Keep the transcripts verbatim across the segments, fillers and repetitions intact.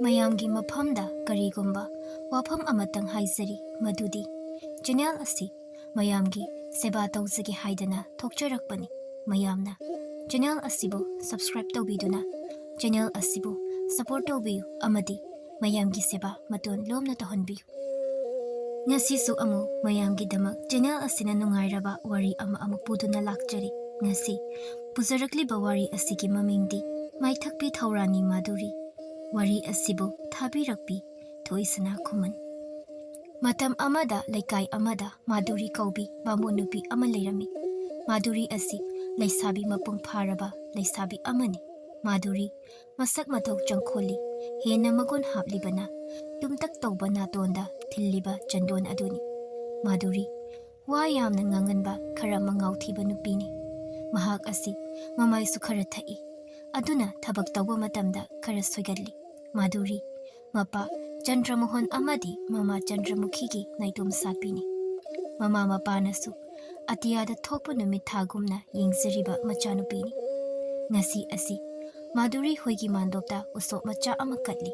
ꯃꯌꯥꯝꯒꯤ ꯃꯐꯝꯗ ꯀꯔꯤꯒꯨꯝꯕ ꯋꯥꯐꯝ ꯑꯃꯇꯪ ꯍꯥꯏꯖꯔꯤ, ꯃꯗꯨꯗꯤ ꯆꯦꯅꯦꯜ ꯑꯁꯤ ꯃꯌꯥꯝꯒꯤ ꯁꯦꯕꯥ ꯇꯧꯖꯒꯦ ꯍꯥꯏꯗꯅ ꯊꯣꯛꯆꯔꯛꯄꯅꯤ꯫ ꯃꯌꯥꯝꯅ ꯆꯦꯅꯦꯜ ꯑꯁꯤꯕꯨ subscribe ꯇꯧꯕꯤꯗꯨꯅ ꯆꯦꯅꯦꯜ ꯑꯁꯤꯕꯨ support ꯇꯧꯕꯤꯌꯨ ꯑꯃꯗꯤ ꯃꯌꯥꯝꯒꯤ ꯁꯦꯕꯥ ꯃꯇꯣꯟ ꯂꯣꯝꯅ ꯇꯧꯍꯟꯕꯤꯌꯨ꯫ ꯉꯁꯤꯁꯨ ꯑꯃꯨꯛ ꯃꯌꯥꯝꯒꯤꯗꯃꯛ ꯆꯦꯅꯦꯜ ꯑꯁꯤꯅ ꯅꯨꯡꯉꯥꯏꯔꯕ ꯋꯥꯔꯤ ꯑꯃ ꯑꯃꯨꯛ ꯄꯨꯗꯨꯅ ꯂꯥꯛꯆꯔꯤ꯫ ꯉꯁꯤ ꯄꯨꯖꯔꯛꯂꯤꯕ ꯋꯥꯔꯤ ꯑꯁꯤꯒꯤ ꯃꯃꯤꯡꯗꯤ ꯃꯥꯏꯊꯛꯄꯤ ꯊꯧꯔꯥꯅꯤ ꯃꯥꯗꯨꯔꯤ꯫ ꯋꯥꯔꯤ ꯑꯁꯤꯕꯨ ꯊꯥꯕꯤꯔꯛꯄꯤ ꯊꯣꯏꯁꯅꯥ ꯈꯨꯃꯟ꯫ ꯃꯇꯝ ꯑꯃꯗ ꯂꯩꯀꯥꯏ ꯑꯃꯗ ꯃꯥꯗꯨꯔꯤ ꯀꯧꯕꯤ ꯕꯥꯃꯣꯟ ꯅꯨꯄꯤ ꯑꯃ ꯂꯩꯔꯝꯃꯤ꯫ ꯃꯥꯗꯨꯔꯤ ꯑꯁꯤ ꯂꯩꯁꯥꯕꯤ ꯃꯄꯨꯡ ꯐꯥꯔꯕ ꯂꯩꯁꯥꯕꯤ ꯑꯃꯅꯤ꯫ ꯃꯥꯗꯨꯔꯤ ꯃꯁꯛ ꯃꯇꯧ ꯆꯪꯈꯣꯜꯂꯤ꯫ ꯍꯦꯟꯅ ꯃꯒꯨꯟ ꯍꯥꯞꯂꯤꯕꯅ ꯇꯨꯝꯇꯛ ꯇꯧꯕ ꯅꯥꯇꯣꯟꯗ ꯊꯤꯜꯂꯤꯕ ꯆꯟꯗꯣꯟ ꯑꯗꯨꯅꯤ꯫ ꯃꯥꯗꯨꯔꯤ ꯋꯥ ꯌꯥꯝꯅ ꯉꯥꯡꯒꯟꯕ, ꯈꯔ ꯃꯉꯥꯎ ꯊꯤꯕ ꯅꯨꯄꯤꯅꯤ꯫ ꯃꯍꯥꯛ ꯑꯁꯤ ꯃꯃꯥꯏꯁꯨ ꯈꯔ ꯊꯛꯏ꯫ ꯑꯗꯨꯅ ꯊꯕꯛ ꯇꯧꯕ ꯃꯇꯝꯗ ꯈꯔ ꯁꯣꯏꯒꯜꯂꯤ꯫ ꯃꯥꯗꯨꯔꯤ ꯃꯄꯥ ꯆꯟꯗ꯭ꯔꯃꯣꯍꯟ ꯑꯃꯗꯤ ꯃꯃꯥ ꯆꯟꯗ꯭ꯔꯃꯨꯈꯤꯒꯤ ꯅꯥꯏꯇꯣꯝ ꯁꯥꯠꯄꯤꯅꯤ꯫ ꯃꯃꯥ ꯃꯄꯥꯅꯁꯨ ꯑꯇꯤꯌꯥꯗ ꯊꯣꯛꯄ ꯅꯨꯃꯤꯠ ꯊꯥꯒꯨꯝꯅ ꯌꯦꯡꯖꯔꯤꯕ ꯃꯆꯥꯅꯨꯄꯤꯅꯤ꯫ ꯉꯁꯤ ꯑꯁꯤ ꯃꯥꯗꯨꯔꯤ ꯍꯣꯏꯒꯤ ꯃꯥꯟꯗꯣꯞꯇ ꯎꯁꯣꯞ ꯃꯆꯥ ꯑꯃ ꯀꯠꯂꯤ꯫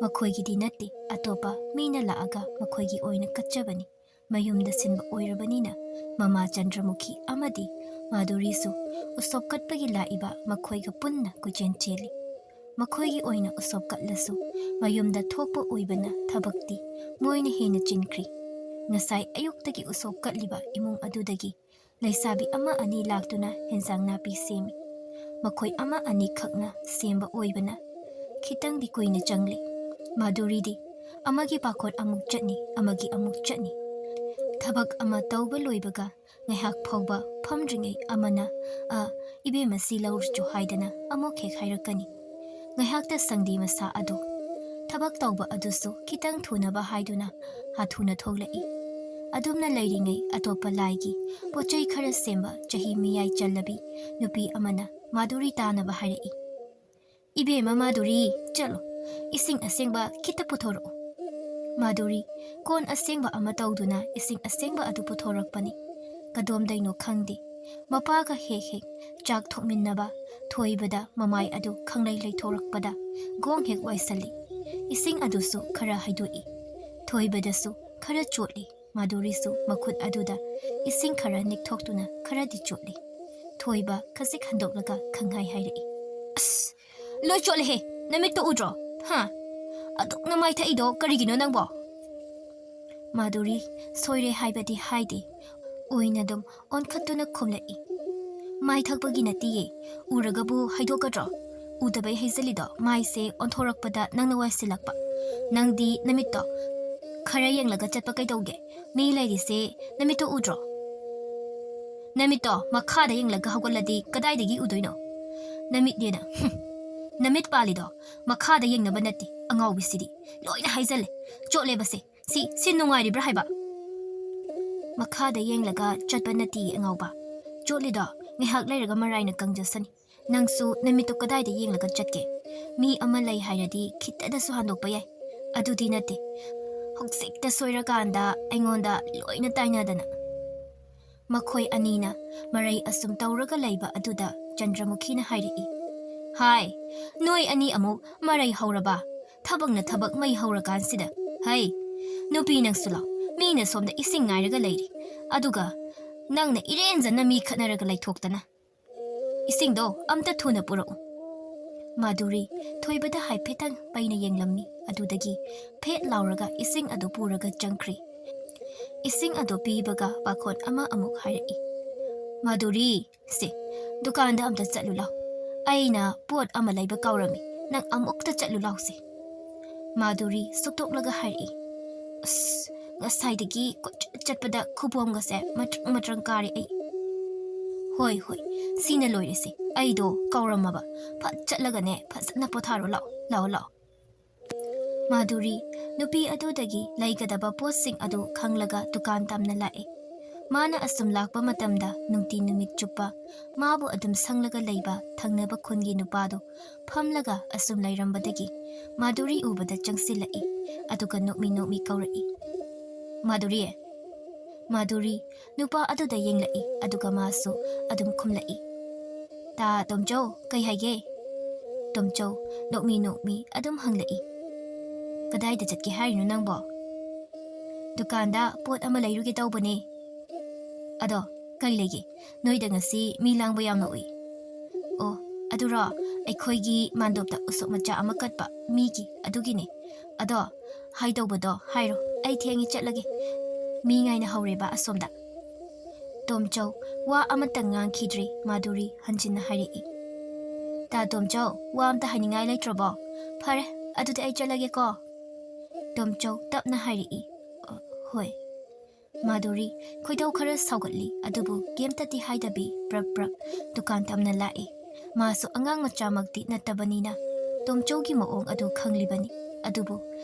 ꯃꯈꯣꯏꯒꯤꯗꯤ ꯅꯠꯇꯦ, ꯑꯇꯣꯞꯄ ꯃꯤꯅ ꯂꯥꯛꯑꯒ ꯃꯈꯣꯏꯒꯤ ꯑꯣꯏꯅ ꯀꯠꯆꯕꯅꯤ꯫ ꯃꯌꯨꯝꯗ ꯁꯤꯟꯕ ꯑꯣꯏꯔꯕꯅꯤꯅ ꯃꯃꯥ ꯆꯟꯗ꯭ꯔꯃꯨꯈꯤ ꯑꯃꯗꯤ ꯃꯥꯗꯨꯔꯤꯁꯨ ꯎꯁꯣꯞ ꯀꯠꯄꯒꯤ ꯂꯥꯛꯏꯕ ꯃꯈꯣꯏꯒ ꯄꯨꯟꯅ ꯀꯣꯏꯆꯦꯟ ꯆꯦꯜꯂꯤ꯫ ꯃꯈꯣꯏꯒꯤ ꯑꯣꯏꯅ ꯎꯁꯣꯞ ꯀꯠꯂꯁꯨ ꯃꯌꯨꯝꯗ ꯊꯣꯛꯄ ꯑꯣꯏꯕꯅ ꯊꯕꯛꯇꯤ ꯃꯣꯏꯅ ꯍꯦꯟꯅ ꯆꯤꯟꯈ꯭ꯔꯤ꯫ ꯉꯁꯥꯏ ꯑꯌꯨꯛꯇꯒꯤ ꯎꯁꯣꯞ ꯀꯠꯂꯤꯕ ꯏꯃꯨꯡ ꯑꯗꯨꯗꯒꯤ ꯂꯩꯁꯥꯕꯤ ꯑꯃ ꯑꯅꯤ ꯂꯥꯛꯇꯨꯅ ꯍꯦꯟꯖꯥꯡ ꯅꯥꯄꯤ ꯁꯦꯝꯃꯤ꯫ ꯃꯈꯣꯏ ꯑꯃ ꯑꯅꯤꯈꯛꯅ ꯁꯦꯝꯕ ꯑꯣꯏꯕꯅ ꯈꯤꯇꯪꯗꯤ ꯀꯨꯏꯅ ꯆꯪꯂꯤ꯫ ꯃꯥꯗꯨꯔꯤꯗꯤ ꯑꯃꯒꯤ ꯄꯥꯈꯣꯠ ꯑꯃꯨꯛ ꯆꯠꯅꯤ, ꯑꯃꯒꯤ ꯑꯃꯨꯛ ꯆꯠꯅꯤ꯫ ꯊꯕꯛ ꯑꯃ ꯇꯧꯕ ꯂꯣꯏꯕꯒ ꯉꯥꯏꯍꯥꯛ ꯐꯥꯎꯕ ꯐꯝꯗ꯭ꯔꯤꯉꯩ ꯑꯃꯅ, "ꯑ, ꯏꯕꯦꯝꯃ, ꯁꯤ ꯂꯧꯔꯨꯆꯣ" ꯍꯥꯏꯗꯅ ꯑꯃꯨꯛ ꯍꯦꯛ ꯍꯥꯏꯔꯛꯀꯅꯤ꯫ ꯉꯥꯏꯍꯥꯛꯇ ꯁꯪꯗꯦ ꯃꯁꯥ ꯑꯗꯣ꯫ ꯊꯕꯛ ꯇꯧꯕ ꯑꯗꯨꯁꯨ ꯈꯤꯇꯪ ꯊꯨꯅꯕ ꯍꯥꯏꯗꯨꯅ ꯍꯥꯊꯨꯅ ꯊꯣꯛꯂꯛꯏ꯫ ꯑꯗꯨꯝꯅ ꯂꯩꯔꯤꯉꯩ ꯑꯇꯣꯞꯄ ꯂꯥꯏꯒꯤ ꯄꯣꯠ ꯆꯩ ꯈꯔ ꯁꯦꯝꯕ ꯆꯍꯤ ꯃꯤꯌꯥꯏ ꯆꯜꯂꯕꯤ ꯅꯨꯄꯤ ꯑꯃꯅ ꯃꯥꯗꯨꯔꯤ ꯇꯥꯅꯕ ꯍꯥꯏꯔꯛꯏ꯫ "ꯏꯕꯦꯝꯃ ꯃꯥꯗꯨꯔꯤ, ꯆꯠꯂꯣ, ꯏꯁꯤꯡ ꯑꯁꯦꯡꯕ ꯈꯤꯇ ꯄꯨꯊꯣꯔꯛꯎ"꯫ ꯃꯥꯗꯨꯔꯤ ꯀꯣꯟ ꯑꯁꯦꯡꯕ ꯑꯃ ꯇꯧꯗꯨꯅ ꯏꯁꯤꯡ ꯑꯁꯦꯡꯕ ꯑꯗꯨ ꯄꯨꯊꯣꯔꯛꯄꯅꯤ꯫ ꯀꯗꯣꯝꯗꯩꯅꯣ ꯈꯪꯗꯦ, ꯃꯄꯥꯒ ꯍꯦꯛ ꯍꯦꯛ ꯆꯥꯛ ꯊꯣꯡꯃꯤꯟꯅꯕ ꯊꯣꯏꯕꯗ ꯃꯃꯥꯏ ꯑꯗꯨ ꯈꯪꯂꯩ ꯂꯩꯊꯣꯔꯛꯄꯗ ꯒꯣꯡ ꯍꯦꯛ ꯋꯥꯏꯁꯜꯂꯤ꯫ ꯏꯁꯤꯡ ꯑꯗꯨꯁꯨ ꯈꯔ ꯍꯩꯗꯣꯛꯏ꯫ ꯊꯣꯏꯕꯗꯁꯨ ꯈꯔ ꯆꯣꯠꯂꯤ꯫ ꯃꯥꯙꯨꯔꯤꯁꯨ ꯃꯈꯨꯠ ꯑꯗꯨꯗ ꯏꯁꯤꯡ ꯈꯔ ꯅꯤꯛꯊꯣꯛꯇꯨꯅ ꯈꯔꯗꯤ ꯆꯣꯠꯂꯤ꯫ ꯊꯣꯏꯕ ꯈꯖꯤꯛ ꯍꯟꯗꯣꯛꯂꯒ ꯈꯪꯍꯥꯏ ꯍꯥꯏꯔꯛꯏ, "ꯑꯁ, ꯂꯣꯏ ꯆꯣꯠꯂꯦꯍꯦ! ꯅꯃꯤꯠꯇꯣ ꯎꯗ꯭ꯔꯣ? ꯍꯥ? ꯑꯗꯨꯛ ꯅꯃꯥꯏ ꯊꯛꯏꯗꯣ ꯀꯔꯤꯒꯤꯅꯣ ꯅꯪꯕꯣ?" ꯃꯥꯙꯨꯔꯤ, ꯁꯣꯏꯔꯦ ꯍꯥꯏꯕꯗꯤ ꯍꯥꯏꯗꯦ꯫ ꯑꯣꯏꯅ ꯑꯗꯨꯝ ꯑꯣꯟꯈꯠꯇꯨꯅ ꯈꯨꯝꯂꯛꯏ, "ꯃꯥꯏ ꯊꯛꯄꯒꯤ ꯅꯠꯇꯤꯌꯦ꯫ ꯎꯔꯒꯕꯨ ꯍꯩꯗꯣꯛꯀꯗ꯭ꯔꯣ? ꯎꯗꯕꯩ ꯍꯩꯖꯜꯂꯤꯗꯣ꯫ ꯃꯥꯏꯁꯦ ꯑꯣꯟꯊꯣꯔꯛꯄꯗ ꯅꯪꯅ ꯋꯥꯏꯁꯤꯜꯂꯛꯄ꯫ ꯅꯪꯗꯤ ꯅꯃꯤꯠꯇꯣ ꯈꯔ ꯌꯦꯡꯂꯒ ꯆꯠꯄ ꯀꯩꯗꯧꯒꯦ? ꯃꯤ ꯂꯩꯔꯤꯁꯦ ꯅꯃꯤꯠꯇꯣ ꯎꯗ꯭ꯔꯣ? ꯅꯃꯤꯠꯇꯣ ꯃꯈꯥꯗ ꯌꯦꯡꯂꯒ ꯍꯧꯒꯠꯂꯗꯤ ꯀꯗꯥꯏꯗꯒꯤ ꯎꯗꯣꯏꯅꯣ? ꯅꯃꯤꯠꯅꯦꯅ, ꯍꯨꯝ꯫ ꯅꯃꯤꯠ ꯄꯥꯜꯂꯤꯗꯣ ꯃꯈꯥꯗ ꯌꯦꯡꯅꯕ ꯅꯠꯇꯦ, ꯑꯉꯥꯎꯕꯤꯁꯤꯗꯤ꯫ ꯂꯣꯏꯅ ꯍꯥꯏꯖꯜꯂꯦ꯫ ꯆꯣꯠꯂꯦꯕꯁꯦ꯫ ꯁꯤ, ꯁꯤ ꯅꯨꯡꯉꯥꯏꯔꯤꯕ꯭ꯔꯥ ꯍꯥꯏꯕ?" "ꯃꯈꯥꯗ ꯌꯦꯡꯂꯒ ꯆꯠꯄ ꯅꯠꯇꯤꯌꯦ ꯑꯉꯥꯎꯕ꯫ ꯆꯣꯠꯂꯤꯗꯣ ꯉꯥꯏꯍꯥꯛ ꯂꯩꯔꯒ ꯃꯔꯥꯏꯅ ꯀꯪꯖꯁꯅꯤ꯫ ꯅꯪꯁꯨ ꯅꯃꯤꯠꯇꯣ ꯀꯗꯥꯏꯗ ꯌꯦꯡꯂꯒ ꯆꯠꯀꯦ? ꯃꯤ ꯑꯃ ꯂꯩ ꯍꯥꯏꯔꯗꯤ ꯈꯤꯇꯗꯁꯨ ꯍꯟꯗꯣꯛꯄ ꯌꯥꯏ꯫ ꯑꯗꯨꯗꯤ ꯅꯠꯇꯦ꯫ ꯍꯧꯖꯤꯛꯇ ꯁꯣꯏꯔꯀꯥꯟꯗ ꯑꯩꯉꯣꯟꯗ ꯂꯣꯏꯅ ꯇꯥꯏꯅꯗꯅ꯫" ꯃꯈꯣꯏ ꯑꯅꯤꯅ ꯃꯔꯩ ꯑꯁꯨꯝ ꯇꯧꯔꯒ ꯂꯩꯕ ꯑꯗꯨꯗ ꯆꯟꯗ꯭ꯔꯃꯨꯈꯤꯅ ꯍꯥꯏꯔꯛꯏ, "ꯍꯥꯏ, ꯅꯣꯏ ꯑꯅꯤ ꯑꯃꯨꯛ ꯃꯔꯩ ꯍꯧꯔꯕ? ꯊꯕꯛꯅ ꯊꯕꯛ ꯃꯩ ꯍꯧꯔꯀꯥꯟꯁꯤꯗ꯫ ꯍꯩ, ꯅꯨꯄꯤ ꯅꯪꯁꯨ ꯂꯥꯎ, ꯃꯤꯅ ꯁꯣꯝꯗ ꯏꯁꯤꯡ ꯉꯥꯏꯔꯒ ꯂꯩꯔꯤ꯫ ꯑꯗꯨꯒ ꯅꯪꯅ ꯏꯔꯦꯟꯖꯅ ꯃꯤ ꯈꯠꯅꯔꯒ ꯂꯩꯊꯣꯛꯇꯅ꯫ ꯏꯁꯤꯡꯗꯣ ꯑꯝꯇ ꯊꯨꯅ ꯄꯨꯔꯛꯎ꯫" ꯃꯥꯙꯨꯔꯤ ꯊꯣꯏꯕꯗ ꯍꯥꯏꯐꯦꯠꯇꯪ ꯄꯩꯅ ꯌꯦꯡꯂꯝꯃꯤ꯫ ꯑꯗꯨꯗꯒꯤ ꯐꯦꯠ ꯂꯥꯎꯔꯒ ꯏꯁꯤꯡ ꯑꯗꯨ ꯄꯨꯔꯒ ꯆꯪꯈ꯭ꯔꯤ꯫ ꯏꯁꯤꯡ ꯑꯗꯨ ꯄꯤꯕꯒ ꯄꯥꯈꯣꯟ ꯑꯃ ꯑꯃꯨꯛ ꯍꯥꯏꯔꯛꯏ, "ꯃꯥꯙꯨꯔꯤ, ꯁꯦ, ꯗꯨꯀꯥꯟꯗ ꯑꯝꯇ ꯆꯠꯂꯨ ꯂꯥꯎ꯫ ꯑꯩꯅ ꯄꯣꯠ ꯑꯃ ꯂꯩꯕ ꯀꯥꯎꯔꯝꯃꯤ꯫ ꯅꯪ ꯑꯃꯨꯛꯇ ꯆꯠꯂꯨ ꯂꯥꯎꯁꯦ꯫" ꯃꯥꯙꯨꯔꯤ ꯁꯨꯛꯇꯣꯛꯂꯒ ꯍꯥꯏꯔꯛꯏ, "ꯑꯁ, ꯉꯁꯥꯏꯗꯒꯤ ꯀꯣꯏꯆꯠ ꯆꯠꯄꯗ ꯈꯨꯕꯣꯝꯒꯁꯦ ꯃꯇ꯭ꯔꯪ ꯃꯇ꯭ꯔꯪ ꯀꯥꯔꯦ ꯑꯩ꯫" "ꯍꯣꯏ, ꯍꯣꯏ, ꯁꯤꯅ ꯂꯣꯏꯔꯦꯁꯦ꯫ ꯑꯩꯗꯣ ꯀꯥꯎꯔꯝꯃꯕ꯫ ꯐꯠ ꯆꯠꯂꯒꯅꯦ ꯐꯖꯅ ꯄꯣꯊꯥꯔꯣ ꯂꯥꯎ, ꯂꯥꯎ, ꯂꯥꯎ꯫" ꯃꯥꯙꯨꯔꯤ ꯅꯨꯄꯤ ꯑꯗꯨꯗꯒꯤ ꯂꯩꯒꯗꯕ ꯄꯣꯠꯁꯤꯡ ꯑꯗꯨ ꯈꯪꯂꯒ ꯗꯨꯀꯥꯟ ꯇꯝꯅ ꯂꯥꯛꯑꯦ꯫ ꯃꯥꯅ ꯑꯁꯨꯝ ꯂꯥꯛꯄ ꯃꯇꯝꯗ ꯅꯨꯡꯇꯤ ꯅꯨꯃꯤꯠ ꯆꯨꯞꯄ ꯃꯥꯕꯨ ꯑꯗꯨꯝ ꯁꯪꯂꯒ ꯂꯩꯕ ꯊꯪꯅꯕ ꯈꯨꯟꯒꯤ ꯅꯨꯄꯥꯗꯨ ꯐꯝꯂꯒ ꯑꯁꯨꯝ ꯂꯩꯔꯝꯕꯗꯒꯤ ꯃꯥꯙꯨꯔꯤ ꯎꯕꯗ ꯆꯪꯁꯤꯜꯂꯛꯏ꯫ ꯑꯗꯨꯒ ꯅꯣꯛꯃꯤ ꯅꯣꯛꯃꯤ ꯀꯧꯔꯛꯏ, "ꯃꯥꯙꯨꯔꯤ, ꯃꯥꯙꯨꯔꯤ꯫" ꯅꯨꯄꯥ ꯑꯗꯨꯗ ꯌꯦꯡꯂꯛꯏ, ꯑꯗꯨꯒ ꯃꯥꯁꯨ ꯑꯗꯨꯝ ꯈꯨꯝꯂꯛꯏ, "ꯇꯥ ꯇꯣꯝꯆꯧ, ꯀꯩ ꯍꯥꯏꯒꯦ?" ꯇꯣꯝꯆꯧ ꯅꯣꯛꯃꯤ ꯅꯣꯛꯃꯤ ꯑꯗꯨꯝ ꯍꯪꯂꯛꯏ, "ꯀꯗꯥꯏꯗ ꯆꯠꯀꯦ ꯍꯥꯏꯔꯤꯅꯣ ꯅꯪꯕꯣ?" "ꯗꯨꯀꯥꯟꯗ ꯄꯣꯠ ꯑꯃ ꯂꯩꯔꯨꯒꯦ ꯇꯧꯕꯅꯦ꯫ ꯑꯗꯣ ꯀꯩ ꯂꯩꯒꯦ? ꯅꯣꯏꯗ ꯉꯁꯤ ꯃꯤ ꯂꯥꯡꯕ ꯌꯥꯝꯅ ꯎꯏ꯫" "ꯑꯣ, ꯑꯗꯨꯔꯣ? ꯑꯩꯈꯣꯏꯒꯤ ꯃꯥꯟꯗꯣꯞꯇ ꯎꯁꯣꯞ ꯃꯆꯥ ꯑꯃ ꯀꯠꯄ ꯃꯤꯒꯤ, ꯑꯗꯨꯒꯤꯅꯦ꯫ ꯑꯗꯣ ꯍꯥꯏꯗꯧꯕꯗꯣ ꯍꯥꯏꯔꯣ, ꯑꯩ ꯊꯦꯡꯉꯦ, ꯆꯠꯂꯒꯦ꯫ ꯃꯤ ꯉꯥꯏꯅ ꯍꯧꯔꯦꯕ ꯑꯁꯣꯝꯗ꯫" ꯇꯣꯝꯆꯧ ꯋꯥ ꯑꯃꯇ ꯉꯥꯡꯈꯤꯗ꯭ꯔꯤ꯫ ꯃꯥꯗꯨꯔꯤ ꯍꯟꯖꯤꯟꯅ ꯍꯥꯏꯔꯛꯏ, "ꯇꯥ ꯇꯣꯝꯆꯧ, ꯋꯥ ꯑꯝꯇ ꯍꯥꯏꯅꯤꯡꯉꯥꯏ ꯂꯩꯇ꯭ꯔꯕꯣ? ꯐꯔꯦ, ꯑꯗꯨꯗꯤ ꯑꯩ ꯆꯠꯂꯒꯦꯀꯣ꯫" ꯇꯣꯝꯆꯧ ꯇꯞꯅ ꯍꯥꯏꯔꯛꯏ, "ꯑ, ꯍꯣꯏ꯫" ꯃꯥꯗꯨꯔꯤ ꯈꯣꯏꯗꯧ ꯈꯔ ꯁꯥꯎꯒꯠꯂꯤ, ꯑꯗꯨꯕꯨ ꯀꯩꯝꯇꯗꯤ ꯍꯥꯏꯗꯕꯤ ꯄ꯭ꯔꯞ ꯄ꯭ꯔꯞ ꯗꯨꯀꯥꯟ ꯇꯝꯅ ꯂꯥꯛꯏ꯫ ꯃꯥꯁꯨ ꯑꯉꯥꯡ ꯃꯆꯥꯃꯛꯇꯤ ꯅꯠꯇꯕꯅꯤꯅ ꯇꯣꯝꯆꯧꯒꯤ ꯃꯑꯣꯡ ꯑꯗꯨ ꯈꯪꯂꯤꯕꯅꯤ꯫ ꯑꯗꯨꯕꯨ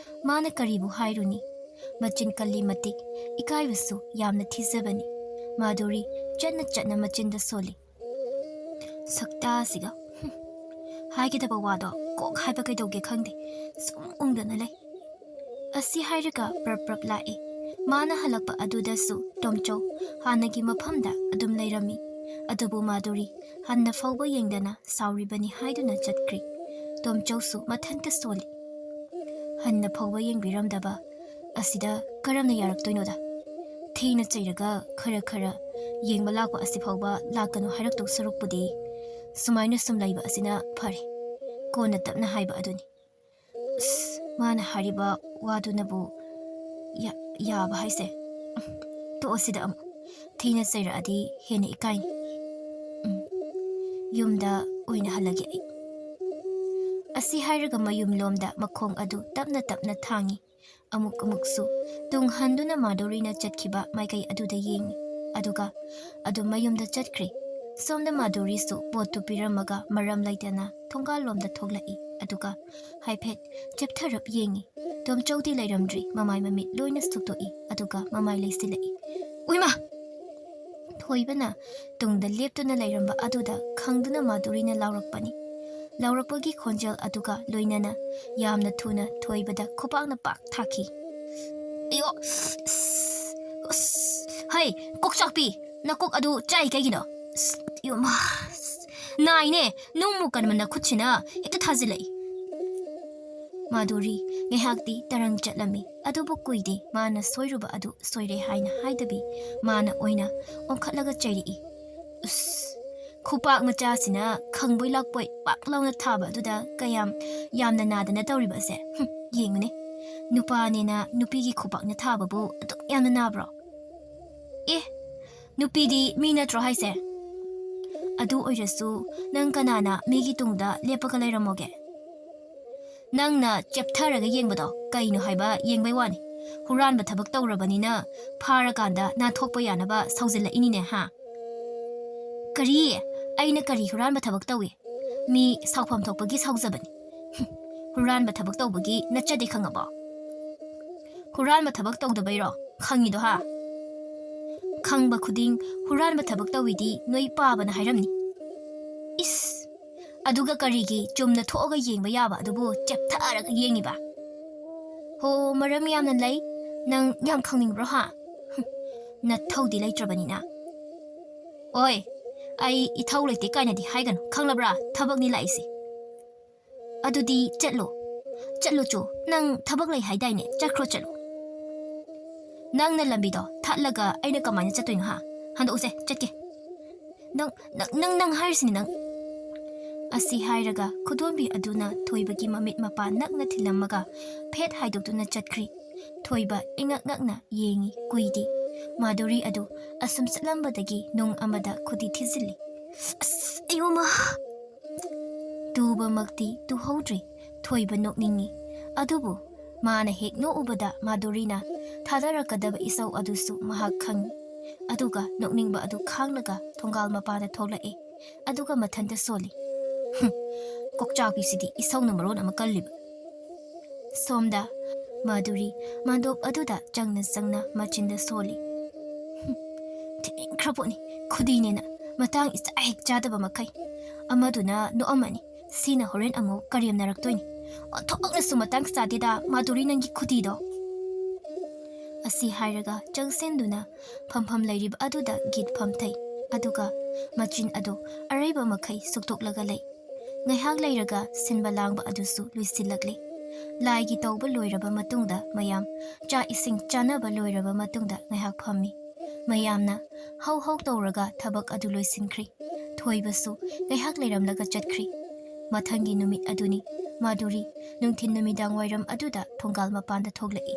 ꯃꯥꯅ ꯀꯔꯤꯕꯨ ꯍꯥꯏꯔꯨꯅꯤ? ꯃꯆꯤꯟ ꯀꯜꯂꯤ ꯃꯇꯤꯛ ꯏꯀꯥꯏꯕꯁꯨ ꯌꯥꯝꯅ ꯊꯤꯖꯕꯅꯤ꯫ ꯃꯥꯗꯨꯔꯤ ꯆꯠꯅ ꯆꯠꯅ ꯃꯆꯤꯟꯗ ꯁꯣꯜꯂꯤ꯫ "ꯁꯛꯇꯥꯁꯤꯒ, ꯍꯨꯝ, ꯍꯥꯏꯒꯗꯕ ꯋꯥꯗꯣ ꯀꯣꯛ ꯍꯥꯏꯕ ꯀꯩꯗꯧꯒꯦ ꯈꯪꯗꯦ, ꯁꯨꯝ ꯎꯪꯗꯅ ꯂꯩ꯫" ꯑꯁꯤ ꯍꯥꯏꯔꯒ ꯄ꯭ꯔꯞ ꯄ꯭ꯔꯞ ꯂꯥꯛꯏ꯫ ꯃꯥꯅ ꯍꯜꯂꯛꯄ ꯑꯗꯨꯗꯁꯨ ꯇꯣꯝꯆꯧ ꯍꯥꯟꯅꯒꯤ ꯃꯐꯝꯗ ꯑꯗꯨꯝ ꯂꯩꯔꯝꯃꯤ꯫ ꯑꯗꯨꯕꯨ ꯃꯥꯗꯨꯔꯤ ꯍꯟꯅ ꯐꯥꯎꯕ ꯌꯦꯡꯗꯅ ꯁꯥꯎꯔꯤꯕꯅꯤ ꯍꯥꯏꯗꯨꯅ ꯆꯠꯈ꯭ꯔꯤ꯫ ꯇꯣꯝꯆꯧꯁꯨ ꯃꯊꯟꯇ ꯁꯣꯜꯂꯤ꯫ ꯍꯟꯅ ꯐꯥꯎꯕ ꯌꯦꯡꯕꯤꯔꯝꯗꯕ ꯑꯁꯤꯗ ꯀꯔꯝꯅ ꯌꯥꯔꯛꯇꯣꯏꯅꯣꯗ? ꯊꯤꯅ ꯆꯩꯔꯒ ꯈꯔ ꯈꯔ ꯌꯦꯡꯕ ꯂꯥꯛꯄ ꯑꯁꯤ ꯐꯥꯎꯕ ꯂꯥꯛꯀꯅꯨ ꯍꯥꯏꯔꯛꯇꯧ ꯁꯔꯨꯛꯄꯨꯗꯤ ꯁꯨꯃꯥꯏꯅ ꯁꯨꯝ ꯂꯩꯕ ꯑꯁꯤꯅ ꯐꯔꯦ꯫ ꯀꯣꯟꯅ ꯇꯞꯅ ꯍꯥꯏꯕ ꯑꯗꯨꯅꯤ꯫ ꯑꯁ, ꯃꯥꯅ ꯍꯥꯏꯔꯤꯕ ꯋꯥꯗꯨꯅꯕꯨ ꯌꯥ-, ꯌꯥꯕ ꯍꯥꯏꯁꯦ? ꯇꯣꯛꯑꯁꯤꯗ ꯑꯃꯨꯛ꯫ ꯊꯤꯅ ꯆꯩꯔꯛꯑꯗꯤ ꯍꯦꯟꯅ ꯏꯀꯥꯏꯅꯤ꯫ ꯎꯝ, ꯌꯨꯝꯗ ꯑꯣꯏꯅ ꯍꯜꯂꯒꯦ ꯑꯩ꯫ ꯑꯁꯤ ꯍꯥꯏꯔꯒ ꯃꯌꯨꯝꯂꯣꯝꯗ ꯃꯈꯣꯡ ꯑꯗꯨ ꯇꯞꯅ ꯇꯞꯅ ꯊꯥꯡꯏ꯫ ꯑꯃꯨꯛ ꯑꯃꯨꯛꯁꯨ ꯇꯨꯡ ꯍꯟꯗꯨꯅ ꯃꯥꯗꯨꯔꯤꯅ ꯆꯠꯈꯤꯕ ꯃꯥꯏꯀꯩ ꯑꯗꯨꯗ ꯌꯦꯡꯏ꯫ ꯑꯗꯨꯒ ꯑꯗꯨꯝ ꯃꯌꯨꯝꯗ ꯆꯠꯈ꯭ꯔꯦ꯫ ꯁꯣꯝꯗ ꯃꯥꯗꯨꯔꯤꯁꯨ ꯄꯣꯠꯇꯨ ꯄꯤꯔꯝꯃꯒ ꯃꯔꯝ ꯂꯩꯇꯅ ꯊꯣꯡꯒꯥꯜꯂꯣꯝꯗ ꯊꯣꯛꯂꯛꯏ꯫ ꯑꯗꯨꯒ ꯍꯥꯏꯐꯦꯠ ꯆꯦꯞꯊꯔꯞ ꯌꯦꯡꯏ꯫ ꯇꯣꯝꯆꯧꯗꯤ ꯂꯩꯔꯝꯗ꯭ꯔꯤ꯫ ꯃꯃꯥꯏ ꯃꯃꯤꯠ ꯂꯣꯏꯅ ꯁꯨꯛꯇꯣꯛꯏ꯫ ꯑꯗꯨꯒ ꯃꯃꯥꯏ ꯂꯩꯁꯤꯜꯂꯛꯏ꯫ "ꯎꯏꯃꯥ!" ꯊꯣꯏꯕꯅ ꯇꯨꯡꯗ ꯂꯦꯞꯇꯨꯅ ꯂꯩꯔꯝꯕ ꯑꯗꯨꯗ ꯈꯪꯗꯨꯅ ꯃꯥꯗꯨꯔꯤꯅ ꯂꯥꯎꯔꯛꯄꯅꯤ꯫ ꯂꯥꯎꯔꯛꯄꯒꯤ ꯈꯣꯟꯖꯦꯜ ꯑꯗꯨꯒ ꯂꯣꯏꯅꯅ ꯌꯥꯝꯅ ꯊꯨꯅ ꯊꯣꯏꯕꯗ ꯈꯨꯄꯥꯛꯅ ꯄꯥꯛ ꯊꯥꯈꯤ꯫ "ꯑꯌꯣ! ꯑꯁ! ꯑꯁ! ꯍꯩ, ꯀꯣꯛꯆꯥꯛꯄꯤ! ꯅꯀꯣꯛ ꯑꯗꯨ ꯆꯥꯛꯏ ꯀꯩꯒꯤꯅꯣ? ꯑꯁ! ꯑꯌꯣ ꯃꯥ! ꯑꯁ! ꯅꯥꯏꯅꯦ! ꯅꯨꯡꯃꯨ ꯀꯟꯕ ꯅꯈꯨꯠꯁꯤꯅ ꯍꯦꯛꯇ ꯊꯥꯖꯤꯜꯂꯛꯏ!" ꯃꯥꯙꯨꯔꯤ ꯉꯥꯏꯍꯥꯛꯇꯤ ꯇꯔꯪ ꯆꯠꯂꯝꯃꯤ, ꯑꯗꯨꯕꯨ ꯀꯨꯏꯗꯦ ꯃꯥꯅ ꯁꯣꯏꯔꯨꯕ ꯑꯗꯨ ꯁꯣꯏꯔꯦ ꯍꯥꯏꯅ ꯍꯥꯏꯗꯕꯤ, ꯃꯥꯅ ꯑꯣꯏꯅ ꯑꯣꯟꯈꯠꯂꯒ ꯆꯩꯔꯛꯏ꯫ "ꯎꯁ! ꯈꯨꯄꯥꯛ ꯃꯆꯥꯁꯤꯅ ꯈꯪꯕꯣꯏ ꯂꯥꯛꯄꯣꯏ ꯄꯥꯛ ꯂꯥꯎꯅ ꯊꯥꯕ ꯑꯗꯨꯗ ꯀꯌꯥꯝ ꯌꯥꯝꯅ ꯅꯥꯗꯅ ꯇꯧꯔꯤꯕ ꯑꯁꯦ? ꯍꯨꯝ, ꯌꯦꯡꯉꯨꯅꯦ, ꯅꯨꯄꯥꯅꯦꯅ ꯅꯨꯄꯤꯒꯤ ꯈꯨꯄꯥꯛꯅ ꯊꯥꯕꯕꯨ ꯑꯗꯨꯛ ꯌꯥꯝꯅ ꯅꯥꯕ꯭ꯔꯣ?" "ꯑꯦ, ꯅꯨꯄꯤꯗꯤ ꯃꯤ ꯅꯠꯇ꯭ꯔꯣ ꯍꯥꯏꯁꯦ? ꯑꯗꯨ ꯑꯣꯏꯔꯁꯨ ꯅꯪ ꯀꯅꯥꯅ ꯃꯤꯒꯤ ꯇꯨꯡꯗ ꯂꯦꯞꯄꯒ ꯂꯩꯔꯝꯃꯣꯒꯦ? ꯅꯪꯅ ꯆꯦꯞꯊꯔꯒ ꯌꯦꯡꯕꯗꯣ ꯀꯩꯅꯣ ꯍꯥꯏꯕ ꯌꯦꯡꯕꯩ ꯋꯥꯅꯤ꯫ ꯍꯨꯔꯥꯟꯕ ꯊꯕꯛ ꯇꯧꯔꯕꯅꯤꯅ ꯐꯥꯔꯀꯥꯟꯗ ꯅꯥꯟꯊꯣꯛꯄ ꯌꯥꯅꯕ ꯁꯥꯎꯖꯜꯂꯛꯏꯅꯤꯅꯦ, ꯍꯥ?" "ꯀꯔꯤ? ꯑꯩꯅ ꯀꯔꯤ ꯍꯨꯔꯥꯟꯕ ꯊꯕꯛ ꯇꯧꯏ? ꯃꯤ ꯁꯥꯎꯐꯝ ꯊꯣꯛꯄꯒꯤ ꯁꯥꯎꯖꯕꯅꯤ꯫ ꯍꯨꯝ, ꯍꯨꯔꯥꯟꯕ ꯊꯕꯛ ꯇꯧꯕꯒꯤ ꯅꯠꯆꯗꯦ ꯈꯪꯉꯕꯣ? ꯍꯨꯔꯥꯟꯕ ꯊꯕꯛ ꯇꯧꯗꯕꯩꯔꯣ ꯈꯪꯉꯤꯗꯣ, ꯍꯥ? ꯈꯪꯕ ꯈꯨꯗꯤꯡ ꯍꯨꯔꯥꯟꯕ ꯊꯕꯛ ꯇꯧꯏꯗꯤ ꯅꯣꯏ ꯄꯥꯕꯅ ꯍꯥꯏꯔꯝꯅꯤ꯫ ꯏꯁ! ꯑꯗꯨꯒ ꯀꯔꯤꯒꯤ ꯆꯨꯝꯅ ꯊꯣꯛꯑꯒ ꯌꯦꯡꯕ ꯌꯥꯕ ꯑꯗꯨꯕꯨ ꯆꯦꯞꯊꯔꯒ ꯌꯦꯡꯉꯤꯕ? ꯍꯣ, ꯃꯔꯝ ꯌꯥꯝꯅ ꯂꯩ꯫ ꯅꯪ ꯌꯥꯝ ꯈꯪꯅꯤꯡꯕ꯭ꯔꯣ, ꯍꯥ? ꯍꯨꯝ, ꯅꯊꯧꯗꯤ ꯂꯩꯇ꯭ꯔꯕꯅꯤꯅ꯫ ꯑꯣꯏ, ꯑꯩ ꯏꯊꯧ ꯂꯩꯇꯦ ꯀꯥꯏꯅꯗꯤ ꯍꯥꯏꯒꯅꯨ, ꯈꯪꯂꯕ꯭ꯔꯥ? ꯊꯕꯛꯅꯤ ꯂꯥꯛꯏꯁꯦ꯫ ꯑꯗꯨꯗꯤ ꯆꯠꯂꯣ, ꯆꯠꯂꯣ ꯆꯣ, ꯅꯪ ꯊꯕꯛ ꯂꯩ ꯍꯥꯏꯗꯥꯏꯅꯦ? ꯆꯠꯈ꯭ꯔꯣ, ꯆꯠꯂꯣ꯫ ꯅꯪꯅ ꯂꯝꯕꯤꯗꯣ ꯊꯠꯂꯒ ꯑꯩꯅ ꯀꯃꯥꯏꯅ ꯆꯠꯇꯣꯏꯅꯣ, ꯍꯥ? ꯍꯟꯗꯣꯛꯎꯁꯦ, ꯆꯠꯀꯦ꯫ ꯅꯪ, ꯅꯪ, ꯅꯪ, ꯅꯪ ꯍꯥꯏꯔꯤꯁꯤꯅꯤ ꯅꯪ꯫ ꯑꯁꯤ ꯍꯥꯏꯔꯒ ꯈꯨꯗꯣꯝꯕꯤ ꯑꯗꯨꯅ ꯊꯣꯏꯕꯒꯤ ꯃꯃꯤꯠ ꯃꯄꯥ ꯅꯛꯅ ꯊꯤꯜꯂꯝꯃꯒ ꯐꯦꯠ ꯍꯥꯏꯗꯣꯛꯇꯨꯅ ꯆꯠꯈ꯭ꯔꯤ꯫ ꯊꯣꯏꯕ ꯏꯉꯛ ꯉꯛꯅ ꯌꯦꯡꯉꯤ꯫ ꯀꯨꯏꯗꯦ꯫ ꯃꯥꯙꯨꯔꯤ ꯑꯗꯨ ꯑꯁꯨꯝ ꯆꯠꯂꯝꯕꯗꯒꯤ ꯅꯨꯡ ꯑꯃꯗ ꯈꯨꯗꯤ ꯊꯤꯖꯤꯜꯂꯤ꯫ "ꯑꯁ, ꯑꯌꯣꯃ!" ꯇꯨꯕꯃꯛꯇꯤ ꯇꯨꯍꯧꯗ꯭ꯔꯤ꯫ ꯊꯣꯏꯕ ꯅꯣꯛꯅꯤꯡꯉꯤ꯫ ꯑꯗꯨꯕꯨ ꯃꯥꯅ ꯍꯦꯛ ꯅꯣꯛꯎꯕꯗ ꯃꯥꯙꯨꯔꯤꯅ ꯊꯥꯗꯔꯛꯀꯗꯕ ꯏꯁꯧ ꯑꯗꯨꯁꯨ ꯃꯍꯥꯛ ꯈꯪꯏ꯫ ꯑꯗꯨꯒ ꯅꯣꯛꯅꯤꯡꯕ ꯑꯗꯨ ꯈꯥꯡꯂꯒ ꯊꯣꯡꯒꯥꯜ ꯃꯄꯥꯟꯗ ꯊꯣꯛꯂꯛꯏ꯫ ꯑꯗꯨꯒ ꯃꯊꯟꯇ ꯁꯣꯜꯂꯤ꯫ "ꯍꯨꯝ, ꯀꯣꯛꯆꯥꯛꯄꯤꯁꯤꯗꯤ ꯏꯁꯧꯅ ꯃꯔꯣꯟ ꯑꯃ ꯀꯜꯂꯤꯕ!" ꯁꯣꯝꯗ ꯃꯥꯙꯨꯔꯤ ꯃꯥꯟꯗꯣꯞ ꯑꯗꯨꯗ ꯆꯪꯅ ꯆꯪꯅ ꯃꯆꯤꯟꯗ ꯁꯣꯜꯂꯤ꯫ "ꯍꯨꯝ, ꯊꯤꯅꯤꯡꯈ꯭ꯔ ꯄꯣꯠꯅꯤ, ꯈꯨꯗꯤꯅꯦꯅ ꯃꯇꯥꯡ ꯏꯆꯥ ꯍꯦꯛ ꯆꯥꯗꯕ ꯃꯈꯩ꯫ ꯑꯃꯗꯨꯅ ꯅꯣꯛꯑꯝꯃꯅꯤ, ꯁꯤꯅ ꯍꯣꯔꯦꯟ ꯑꯃꯨꯛ ꯀꯔꯦꯝꯅꯔꯛꯇꯣꯏꯅꯤ꯫ ꯑꯣꯟꯊꯣꯛꯅꯁꯨ ꯃꯇꯥꯡ ꯆꯥꯗꯦꯗ, ꯃꯥꯙꯨꯔꯤ, ꯅꯪꯒꯤ ꯈꯨꯗꯤꯗꯣ!" ꯑꯁꯤ ꯍꯥꯏꯔꯒ ꯆꯪꯁꯤꯟꯗꯨꯅ ꯐꯝꯐꯝ ꯂꯩꯔꯤꯕ ꯑꯗꯨꯗ ꯒꯤꯠ ꯐꯝꯊꯩ꯫ ꯑꯗꯨꯒ ꯃꯆꯤꯟ ꯑꯗꯨ ꯑꯔꯩꯕ ꯃꯈꯩ ꯁꯨꯛꯇꯣꯛꯂꯒ ꯂꯩ꯫ ꯉꯥꯏꯍꯥꯛ ꯂꯩꯔꯒ ꯁꯤꯟꯕ ꯂꯥꯡꯕ ꯑꯗꯨꯁꯨ ꯂꯣꯏꯁꯤꯜꯂꯛꯂꯦ꯫ ꯂꯥꯏꯒꯤ ꯇꯧꯕ ꯂꯣꯏꯔꯕ ꯃꯇꯨꯡꯗ ꯃꯌꯥꯝ ꯆꯥꯛ ꯏꯁꯤꯡ ꯆꯥꯅꯕ ꯂꯣꯏꯔꯕ ꯃꯇꯨꯡꯗ ꯉꯥꯏꯍꯥꯛ ꯐꯝꯃꯤ꯫ ꯃꯌꯥꯝꯅ ꯍꯧ ꯍꯧ ꯇꯧꯔꯒ ꯊꯕꯛ ꯑꯗꯨ ꯂꯣꯏꯁꯤꯟꯈ꯭ꯔꯤ꯫ ꯊꯣꯏꯕꯁꯨ ꯉꯥꯏꯍꯥꯛ ꯂꯩꯔꯝꯂꯒ ꯆꯠꯈ꯭ꯔꯤ꯫ ꯃꯊꯪꯒꯤ ꯅꯨꯃꯤꯠ ꯑꯗꯨꯅꯤ꯫ ꯃꯥꯗꯨꯔꯤ ꯅꯨꯡꯊꯤꯜ ꯅꯨꯃꯤꯗꯥꯡ ꯋꯥꯏꯔꯝ ꯑꯗꯨꯗ ꯊꯣꯡꯒꯥꯜ ꯃꯄꯥꯟꯗ ꯊꯣꯛꯂꯛꯏ꯫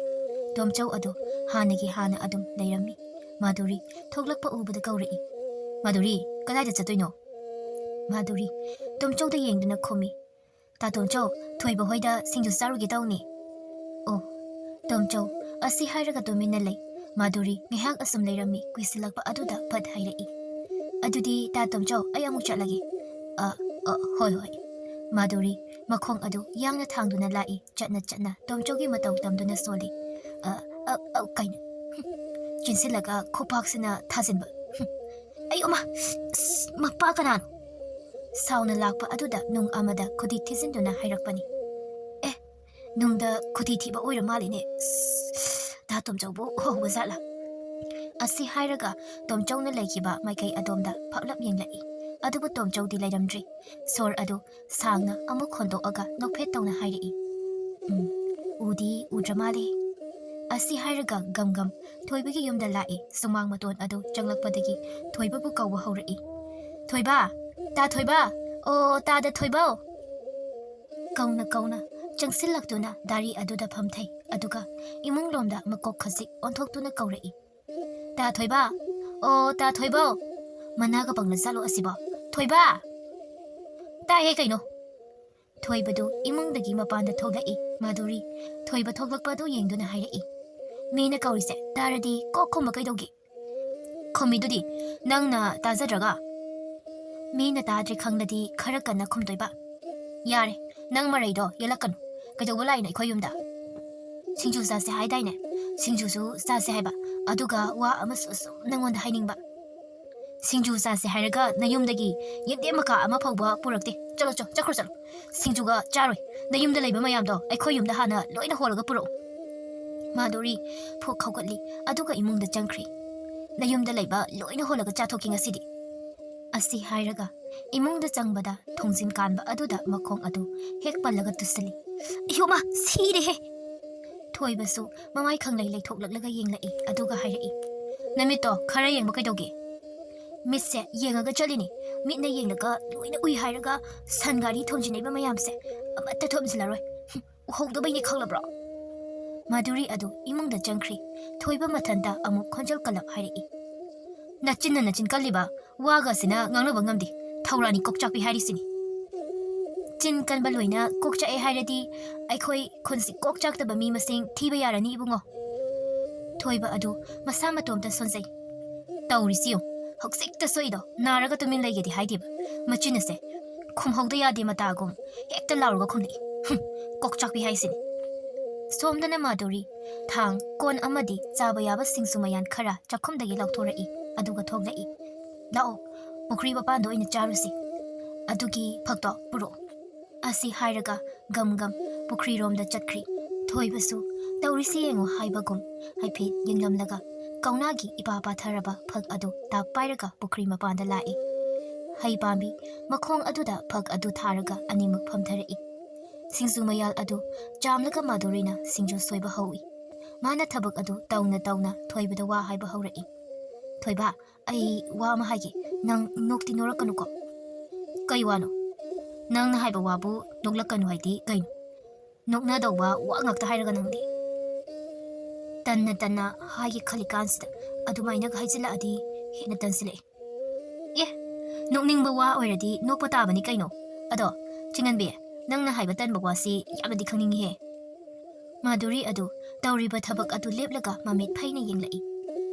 ꯇꯣꯝꯆꯧ ꯑꯗꯨ ꯍꯥꯟꯅꯒꯤ ꯍꯥꯟꯅ ꯑꯗꯨꯝ ꯂꯩꯔꯝꯃꯤ꯫ ꯃꯥꯗꯨꯔꯤ ꯊꯣꯛꯂꯛꯄ ꯎꯕꯗ ꯀꯧꯔꯛꯏ꯫ "ꯃꯥꯗꯨꯔꯤ, ꯀꯗꯥꯏꯗ ꯆꯠꯇꯣꯏꯅꯣ?" ꯃꯥꯗꯨꯔꯤ ꯇꯣꯝꯆꯧꯗ ꯌꯦꯡꯗꯨꯅ ꯈꯨꯝꯃꯤ꯫ "ꯇꯥ ꯇꯣꯝꯆꯧ, ꯊꯣꯏꯕ ꯍꯣꯏꯗ ꯁꯤꯡꯖꯨ ꯆꯥꯔꯨꯒꯦ ꯇꯧꯅꯤ꯫" "ꯑꯣ꯫" ꯇꯣꯝꯆꯧ ꯑꯁꯤ ꯍꯥꯏꯔꯒ ꯇꯨꯃꯤꯟꯅ ꯂꯩ꯫ ꯃꯥꯗꯨꯔꯤ ꯉꯥꯏꯍꯥꯛ ꯑꯁꯨꯝ ꯂꯩꯔꯝꯃꯤ꯫ ꯀꯨꯏꯁꯤꯜꯂꯛꯄ ꯑꯗꯨꯗ ꯐꯠ ꯍꯥꯏꯔꯛꯏ, "ꯑꯗꯨꯗꯤ ꯇꯥ ꯇꯣꯝꯆꯧ, ꯑꯩ ꯑꯃꯨꯛ ꯆꯠꯂꯒꯦ꯫" "ꯑ, ꯑ, ꯍꯣꯏ, ꯍꯣꯏ꯫" ꯃꯥꯗꯨꯔꯤ ꯃꯈꯣꯡ ꯑꯗꯨ ꯌꯥꯡꯅ ꯊꯥꯡꯗꯨꯅ ꯂꯥꯛꯏ꯫ ꯆꯠꯅ ꯆꯠꯅ ꯇꯣꯝꯆꯧꯒꯤ ꯃꯇꯧ ꯇꯝꯗꯨꯅ ꯁꯣꯜꯂꯤ꯫ "ꯑ, ꯑ, ꯑ, ꯀꯩꯅꯣ?" ꯍꯨꯝ, ꯆꯤꯟꯁꯤꯜꯂꯒ ꯈꯨꯄꯥꯛꯁꯤꯅ ꯊꯥꯖꯤꯟꯕ꯫ "ꯍꯨꯝ, ꯑꯩ ꯑꯃ, ꯑꯁ, ꯃꯄꯥ ꯀꯅꯥꯅꯣ?" ꯁꯥꯎꯅ ꯂꯥꯛꯄ ꯑꯗꯨꯗ ꯅꯨꯡ ꯑꯃꯗ ꯈꯨꯗꯤ ꯊꯤꯖꯤꯟꯗꯨꯅ ꯍꯥꯏꯔꯛꯄꯅꯤ꯫ "ꯑꯦ, ꯅꯨꯡꯗ ꯈꯨꯗꯤ ꯊꯤꯕ ꯑꯣꯏꯔ ꯃꯥꯜꯂꯤꯅꯦ꯫ ꯑꯁ, ꯇꯥ ꯇꯣꯝꯆꯧꯕꯨ ꯎꯍꯧꯕ ꯖꯥꯠꯂꯥ?" ꯑꯁꯤ ꯍꯥꯏꯔꯒ ꯇꯣꯝꯆꯧꯅ ꯂꯩꯈꯤꯕ ꯃꯥꯏꯀꯩ ꯑꯗꯣꯝꯗ ꯐꯛꯂꯞ ꯌꯦꯡꯂꯛꯏ꯫ ꯑꯗꯨꯕꯨ ꯇꯣꯝꯆꯧꯗꯤ ꯂꯩꯔꯝꯗ꯭ꯔꯤ꯫ ꯁꯣꯔ ꯑꯗꯨ ꯁꯥꯡꯅ ꯑꯃꯨꯛ ꯍꯣꯟꯗꯣꯛꯑꯒ ꯅꯣꯛꯐꯦꯠ ꯇꯧꯅ ꯍꯥꯏꯔꯛꯏ, "ꯎꯝ, ꯎꯗꯤ ꯎꯗ꯭ꯔ ꯃꯥꯜꯂꯦ꯫" ꯑꯁꯤ ꯍꯥꯏꯔꯒ ꯒꯝ ꯒꯝ ꯊꯣꯏꯕꯒꯤ ꯌꯨꯝꯗ ꯂꯥꯛꯏ꯫ ꯁꯨꯃꯥꯡ ꯃꯇꯣꯟ ꯑꯗꯨ ꯆꯪꯂꯛꯄꯗꯒꯤ ꯊꯣꯏꯕꯕꯨ ꯀꯧꯕ ꯍꯧꯔꯛꯏ꯫ "ꯊꯣꯏꯕ! ꯇꯥ ꯊꯣꯏꯕ! ꯑꯣ, ꯇꯥꯗ ꯊꯣꯏꯕꯧ!" ꯀꯧꯅ ꯀꯧꯅ ꯆꯪꯁꯤꯜꯂꯛꯇꯨꯅ ꯗꯥꯔꯤ ꯑꯗꯨꯗ ꯐꯝꯊꯩ꯫ ꯑꯗꯨꯒ ꯏꯃꯨꯡ ꯂꯣꯝꯗ ꯃꯀꯣꯛ ꯈꯖꯤꯛ ꯑꯣꯟꯊꯣꯛꯇꯨꯅ ꯀꯧꯔꯛꯏ, "ꯇꯥ ꯊꯣꯏꯕ! ꯑꯣ, ꯇꯥ ꯊꯣꯏꯕꯧ! ꯃꯅꯥꯒ ꯄꯪꯂ ꯖꯥꯠꯂꯣ ꯑꯁꯤꯕꯣ? ꯊꯣꯏꯕ!" "ꯇꯥꯏꯍꯦ ꯀꯩꯅꯣ!" ꯊꯣꯏꯕꯗꯨ ꯏꯃꯨꯡꯗꯒꯤ ꯃꯄꯥꯟꯗ ꯊꯣꯛꯂꯛꯏ꯫ ꯃꯥꯗꯨꯔꯤ ꯊꯣꯏꯕ ꯊꯣꯛꯂꯛꯄ ꯑꯗꯨ ꯌꯦꯡꯗꯨꯅ ꯍꯥꯏꯔꯛꯏ, "ꯃꯤꯅ ꯀꯧꯔꯤꯁꯦ ꯇꯥꯔꯗꯤ ꯀꯣꯛ ꯈꯨꯝꯕ ꯀꯩꯗꯧꯒꯦ?" "ꯈꯨꯝꯃꯤꯗꯨꯗꯤ ꯅꯪꯅ ꯇꯥꯖꯗ꯭ꯔꯒ?" "ꯃꯤꯅ ꯇꯥꯗ꯭ꯔꯦ ꯈꯪꯂꯗꯤ ꯈꯔ ꯀꯟꯅ ꯈꯨꯝꯗꯣꯏꯕ꯫" "ꯌꯥꯔꯦ, ꯅꯪ ꯃꯔꯩꯗꯣ ꯌꯦꯜꯂꯛꯀꯅꯨ꯫ ꯀꯩꯗꯧꯕ ꯂꯥꯛꯏꯅꯣ ꯑꯩꯈꯣꯏ ꯌꯨꯝꯗ?" "ꯁꯤꯡꯖꯨ ꯆꯥꯁꯦ ꯍꯥꯏꯗꯥꯏꯅꯦ?" "ꯁꯤꯡꯖꯨꯁꯨ ꯆꯥꯁꯦ ꯍꯥꯏꯕ, ꯑꯗꯨꯒ ꯋꯥ ꯑꯃꯁꯨ ꯑꯁꯨꯝ ꯅꯪꯉꯣꯟꯗ ꯍꯥꯏꯅꯤꯡꯕ꯫" "ꯁꯤꯡꯖꯨ ꯆꯥꯁꯦ ꯍꯥꯏꯔꯒ ꯅꯌꯨꯝꯗꯒꯤ ꯌꯦꯟꯗꯦꯝ ꯃꯀꯥ ꯑꯃ ꯐꯥꯎꯕ ꯄꯨꯔꯛꯇꯦ꯫ ꯆꯠꯂꯣ, ꯆꯣ, ꯆꯠꯈ꯭ꯔꯣ, ꯆꯠꯂꯣ꯫ ꯁꯤꯡꯖꯨꯒ ꯆꯥꯔꯣꯏ꯫ ꯅꯌꯨꯝꯗ ꯂꯩꯕ ꯃꯌꯥꯝꯗꯣ ꯑꯩꯈꯣꯏ ꯌꯨꯝꯗ ꯍꯥꯟꯅ ꯂꯣꯏꯅ ꯍꯣꯜꯂꯒ ꯄꯨꯔꯛꯎ꯫" ꯃꯥꯗꯨꯔꯤ ꯐꯨꯛ ꯍꯧꯒꯠꯂꯤ, ꯑꯗꯨꯒ ꯏꯃꯨꯡꯗ ꯆꯪꯈ꯭ꯔꯤ꯫ "ꯅꯌꯨꯝꯗ ꯂꯩꯕ ꯂꯣꯏꯅ ꯍꯣꯜꯂꯒ ꯆꯥꯊꯣꯛꯀꯦ ꯉꯁꯤꯗꯤ꯫" ꯑꯁꯤ ꯍꯥꯏꯔꯒ ꯏꯃꯨꯡꯗ ꯆꯪꯕꯗ ꯊꯣꯡꯖꯤꯟ ꯀꯥꯟꯕ ꯑꯗꯨꯗ ꯃꯈꯣꯡ ꯑꯗꯨ ꯍꯦꯛ ꯄꯜꯂꯒ ꯇꯨꯁꯤꯜꯂꯤ꯫ "ꯑꯌꯣꯃ, ꯁꯤꯔꯦꯍꯦ!" ꯊꯣꯏꯕꯁꯨ ꯃꯃꯥꯏ ꯈꯪꯂꯩ ꯂꯩꯊꯣꯛꯂꯛꯂꯒ ꯌꯦꯡꯂꯛꯏ, ꯑꯗꯨꯒ ꯍꯥꯏꯔꯛꯏ, "ꯅꯃꯤꯠꯇꯣ ꯈꯔ ꯌꯦꯡꯕ ꯀꯩꯗꯧꯒꯦ?" "ꯃꯤꯠꯁꯦ ꯌꯦꯡꯉꯒ ꯆꯠꯂꯤꯅꯤ꯫ ꯃꯤꯠꯅ ꯌꯦꯡꯂꯒ ꯂꯣꯏꯅ ꯎꯏ ꯍꯥꯏꯔꯒ ꯁꯟ ꯒꯥꯔꯤ ꯊꯣꯝꯖꯤꯟꯅꯩꯕ ꯃꯌꯥꯝꯁꯦ ꯑꯃꯠꯇ ꯊꯣꯝꯖꯤꯜꯂꯔꯣꯏ꯫ ꯎꯍꯧꯗꯕꯩꯅꯤ, ꯈꯪꯂꯕ꯭ꯔꯣ?" ꯃꯥꯗꯨꯔꯤ ꯑꯗꯨ ꯏꯃꯨꯡꯗ ꯆꯪꯈ꯭ꯔꯤ꯫ ꯊꯣꯏꯕ ꯃꯊꯟꯇ ꯑꯃꯨꯛ ꯈꯣꯟꯖꯦꯜ ꯀꯜꯂꯞ ꯍꯥꯏꯔꯛꯏ, "ꯅꯆꯤꯟꯅ ꯅꯆꯤꯟ ꯀꯜꯂꯤꯕ ꯋꯥꯒ ꯑꯁꯤꯅ ꯉꯥꯡꯅꯕ ꯉꯝꯗꯦ꯫ ꯊꯧꯔꯥꯅꯤ ꯀꯣꯛꯆꯥꯛꯄꯤ ꯍꯥꯏꯔꯤꯁꯤꯅꯤ꯫ ꯆꯤꯟ ꯀꯟꯕ ꯂꯣꯏꯅ ꯀꯣꯛ ꯆꯥꯛꯑꯦ ꯍꯥꯏꯔꯗꯤ ꯑꯩꯈꯣꯏ ꯈꯨꯟꯁꯤ ꯀꯣꯛ ꯆꯥꯛꯇꯕ ꯃꯤ ꯃꯁꯤꯡ ꯊꯤꯕ ꯌꯥꯔꯅꯤ, ꯏꯕꯨꯡꯉꯣ꯫" ꯊꯣꯏꯕ ꯑꯗꯨ ꯃꯁꯥ ꯃꯇꯣꯝꯇ ꯁꯣꯟꯖꯩ꯫ "ꯇꯧꯔꯤꯁꯤ ꯌꯦꯡꯉꯨ, ꯍꯧꯖꯤꯛꯇ ꯁꯣꯛꯏꯗꯣ ꯅꯥꯔꯒ ꯇꯨꯃꯤꯟ ꯂꯩꯒꯦꯗꯤ ꯍꯥꯏꯗꯦꯕ꯫ ꯃꯆꯤꯟ ꯑꯁꯦ ꯈꯨꯝꯍꯧꯗ ꯌꯥꯗꯦ ꯃꯇꯥꯒꯨꯝ ꯍꯦꯛꯇ ꯂꯥꯎꯔꯒ ꯈꯨꯝꯂꯛꯏ꯫ ꯍꯨꯝ, ꯀꯣꯛꯆꯥꯛꯄꯤ ꯍꯥꯏꯁꯤꯅꯤ꯫" ꯁꯣꯝꯗꯅ ꯃꯥꯗꯨꯔꯤ ꯊꯥꯡ, ꯀꯣꯟ ꯑꯃꯗꯤ ꯆꯥꯕ ꯌꯥꯕ ꯁꯤꯡꯖꯨ ꯃꯌꯥꯟ ꯈꯔ ꯆꯥꯛꯈꯨꯝꯗꯒꯤ ꯂꯧꯊꯣꯔꯛꯏ, ꯑꯗꯨꯒ ꯊꯣꯛꯂꯛꯏ꯫ "ꯂꯥꯛꯑꯣ, ꯄꯨꯈ꯭ꯔꯤ ꯃꯄꯥꯟꯗ ꯑꯣꯏꯅ ꯆꯥꯔꯨꯁꯤ꯫ ꯑꯗꯨꯒꯤ ꯐꯛꯇꯣ ꯄꯨꯔꯛꯑꯣ꯫" ꯑꯁꯤ ꯍꯥꯏꯔꯒ ꯒꯝ ꯒꯝ ꯄꯨꯈ꯭ꯔꯤꯔꯣꯝꯗ ꯆꯠꯈ꯭ꯔꯤ꯫ ꯊꯣꯏꯕꯁꯨ "ꯇꯧꯔꯤꯁꯤ ꯌꯦꯡꯉꯨ" ꯍꯥꯏꯕꯒꯨꯝ ꯍꯥꯏꯐꯦꯠ ꯌꯦꯡꯂꯝꯂꯒ ꯀꯧꯅꯥꯒꯤ ꯏꯄꯥ ꯄꯥꯊꯔꯕ ꯐꯛ ꯑꯗꯨ ꯇꯥꯛ ꯄꯥꯏꯔꯒ ꯄꯨꯈ꯭ꯔꯤ ꯃꯄꯥꯟꯗ ꯂꯥꯛꯏ꯫ ꯍꯩ ꯄꯥꯝꯕꯤ ꯃꯈꯣꯡ ꯑꯗꯨꯗ ꯐꯛ ꯑꯗꯨ ꯊꯥꯔꯒ ꯑꯅꯤꯃꯛ ꯐꯝꯊꯔꯛꯏ꯫ ꯁꯤꯡꯖꯨ ꯃꯌꯥꯜ ꯑꯗꯨ ꯆꯥꯝꯂꯒ ꯃꯥꯗꯨꯔꯤꯅ ꯁꯤꯡꯖꯨ ꯁꯣꯏꯕ ꯍꯧꯏ꯫ ꯃꯥꯅ ꯊꯕꯛ ꯑꯗꯨ ꯇꯧꯅ ꯇꯧꯅ ꯊꯣꯏꯕꯗ ꯋꯥ ꯍꯥꯏꯕ ꯍꯧꯔꯛꯏ꯫ "ꯊꯣꯏꯕ, ꯑꯩ ꯋꯥ ꯑꯃ ꯍꯥꯏꯒꯦ, ꯅꯪ ꯅꯣꯛꯇꯤ ꯅꯣꯛꯂꯛꯀꯅꯨꯀꯣ꯫" "ꯀꯩ ꯋꯥꯅꯣ? ꯅꯪꯅ ꯍꯥꯏꯕ ꯋꯥꯕꯨ ꯅꯣꯛꯂꯛꯀꯅꯨ ꯍꯥꯏꯗꯤ ꯀꯩꯅꯣ? ꯅꯣꯛꯅꯗꯧꯕ ꯋꯥ ꯉꯥꯛꯇ ꯍꯥꯏꯔꯒ ꯅꯪꯗꯤ꯫" ꯇꯟꯅ ꯇꯟꯅ ꯍꯥꯏꯒꯦ ꯈꯜꯂꯤꯀꯥꯟꯁꯤꯗ ꯑꯗꯨꯃꯥꯏꯅꯒ ꯍꯥꯏꯖꯤꯜꯂꯛꯑꯗꯤ ꯍꯦꯟꯅ ꯇꯟꯁꯤꯜꯂꯛꯑꯦ꯫ "ꯑꯦ, ꯅꯣꯛꯅꯤꯡꯕ ꯋꯥ ꯑꯣꯏꯔꯗꯤ ꯅꯣꯛꯄ ꯇꯥꯕꯅꯤ ꯀꯩꯅꯣ꯫ ꯑꯗꯣ, ꯆꯤꯡꯉꯟꯕꯤ, ꯅꯪꯅ ꯍꯥꯏꯕ ꯇꯟꯕ ꯋꯥꯁꯤ ꯌꯥꯝꯅꯗꯤ ꯈꯪꯅꯤꯡꯉꯤꯍꯦ꯫" ꯃꯥꯗꯨꯔꯤ ꯑꯗꯨ ꯇꯧꯔꯤꯕ ꯊꯕꯛ ꯑꯗꯨ ꯂꯦꯞꯂꯒ ꯃꯃꯤꯠ ꯐꯩꯅ ꯌꯦꯡꯂꯛꯏ꯫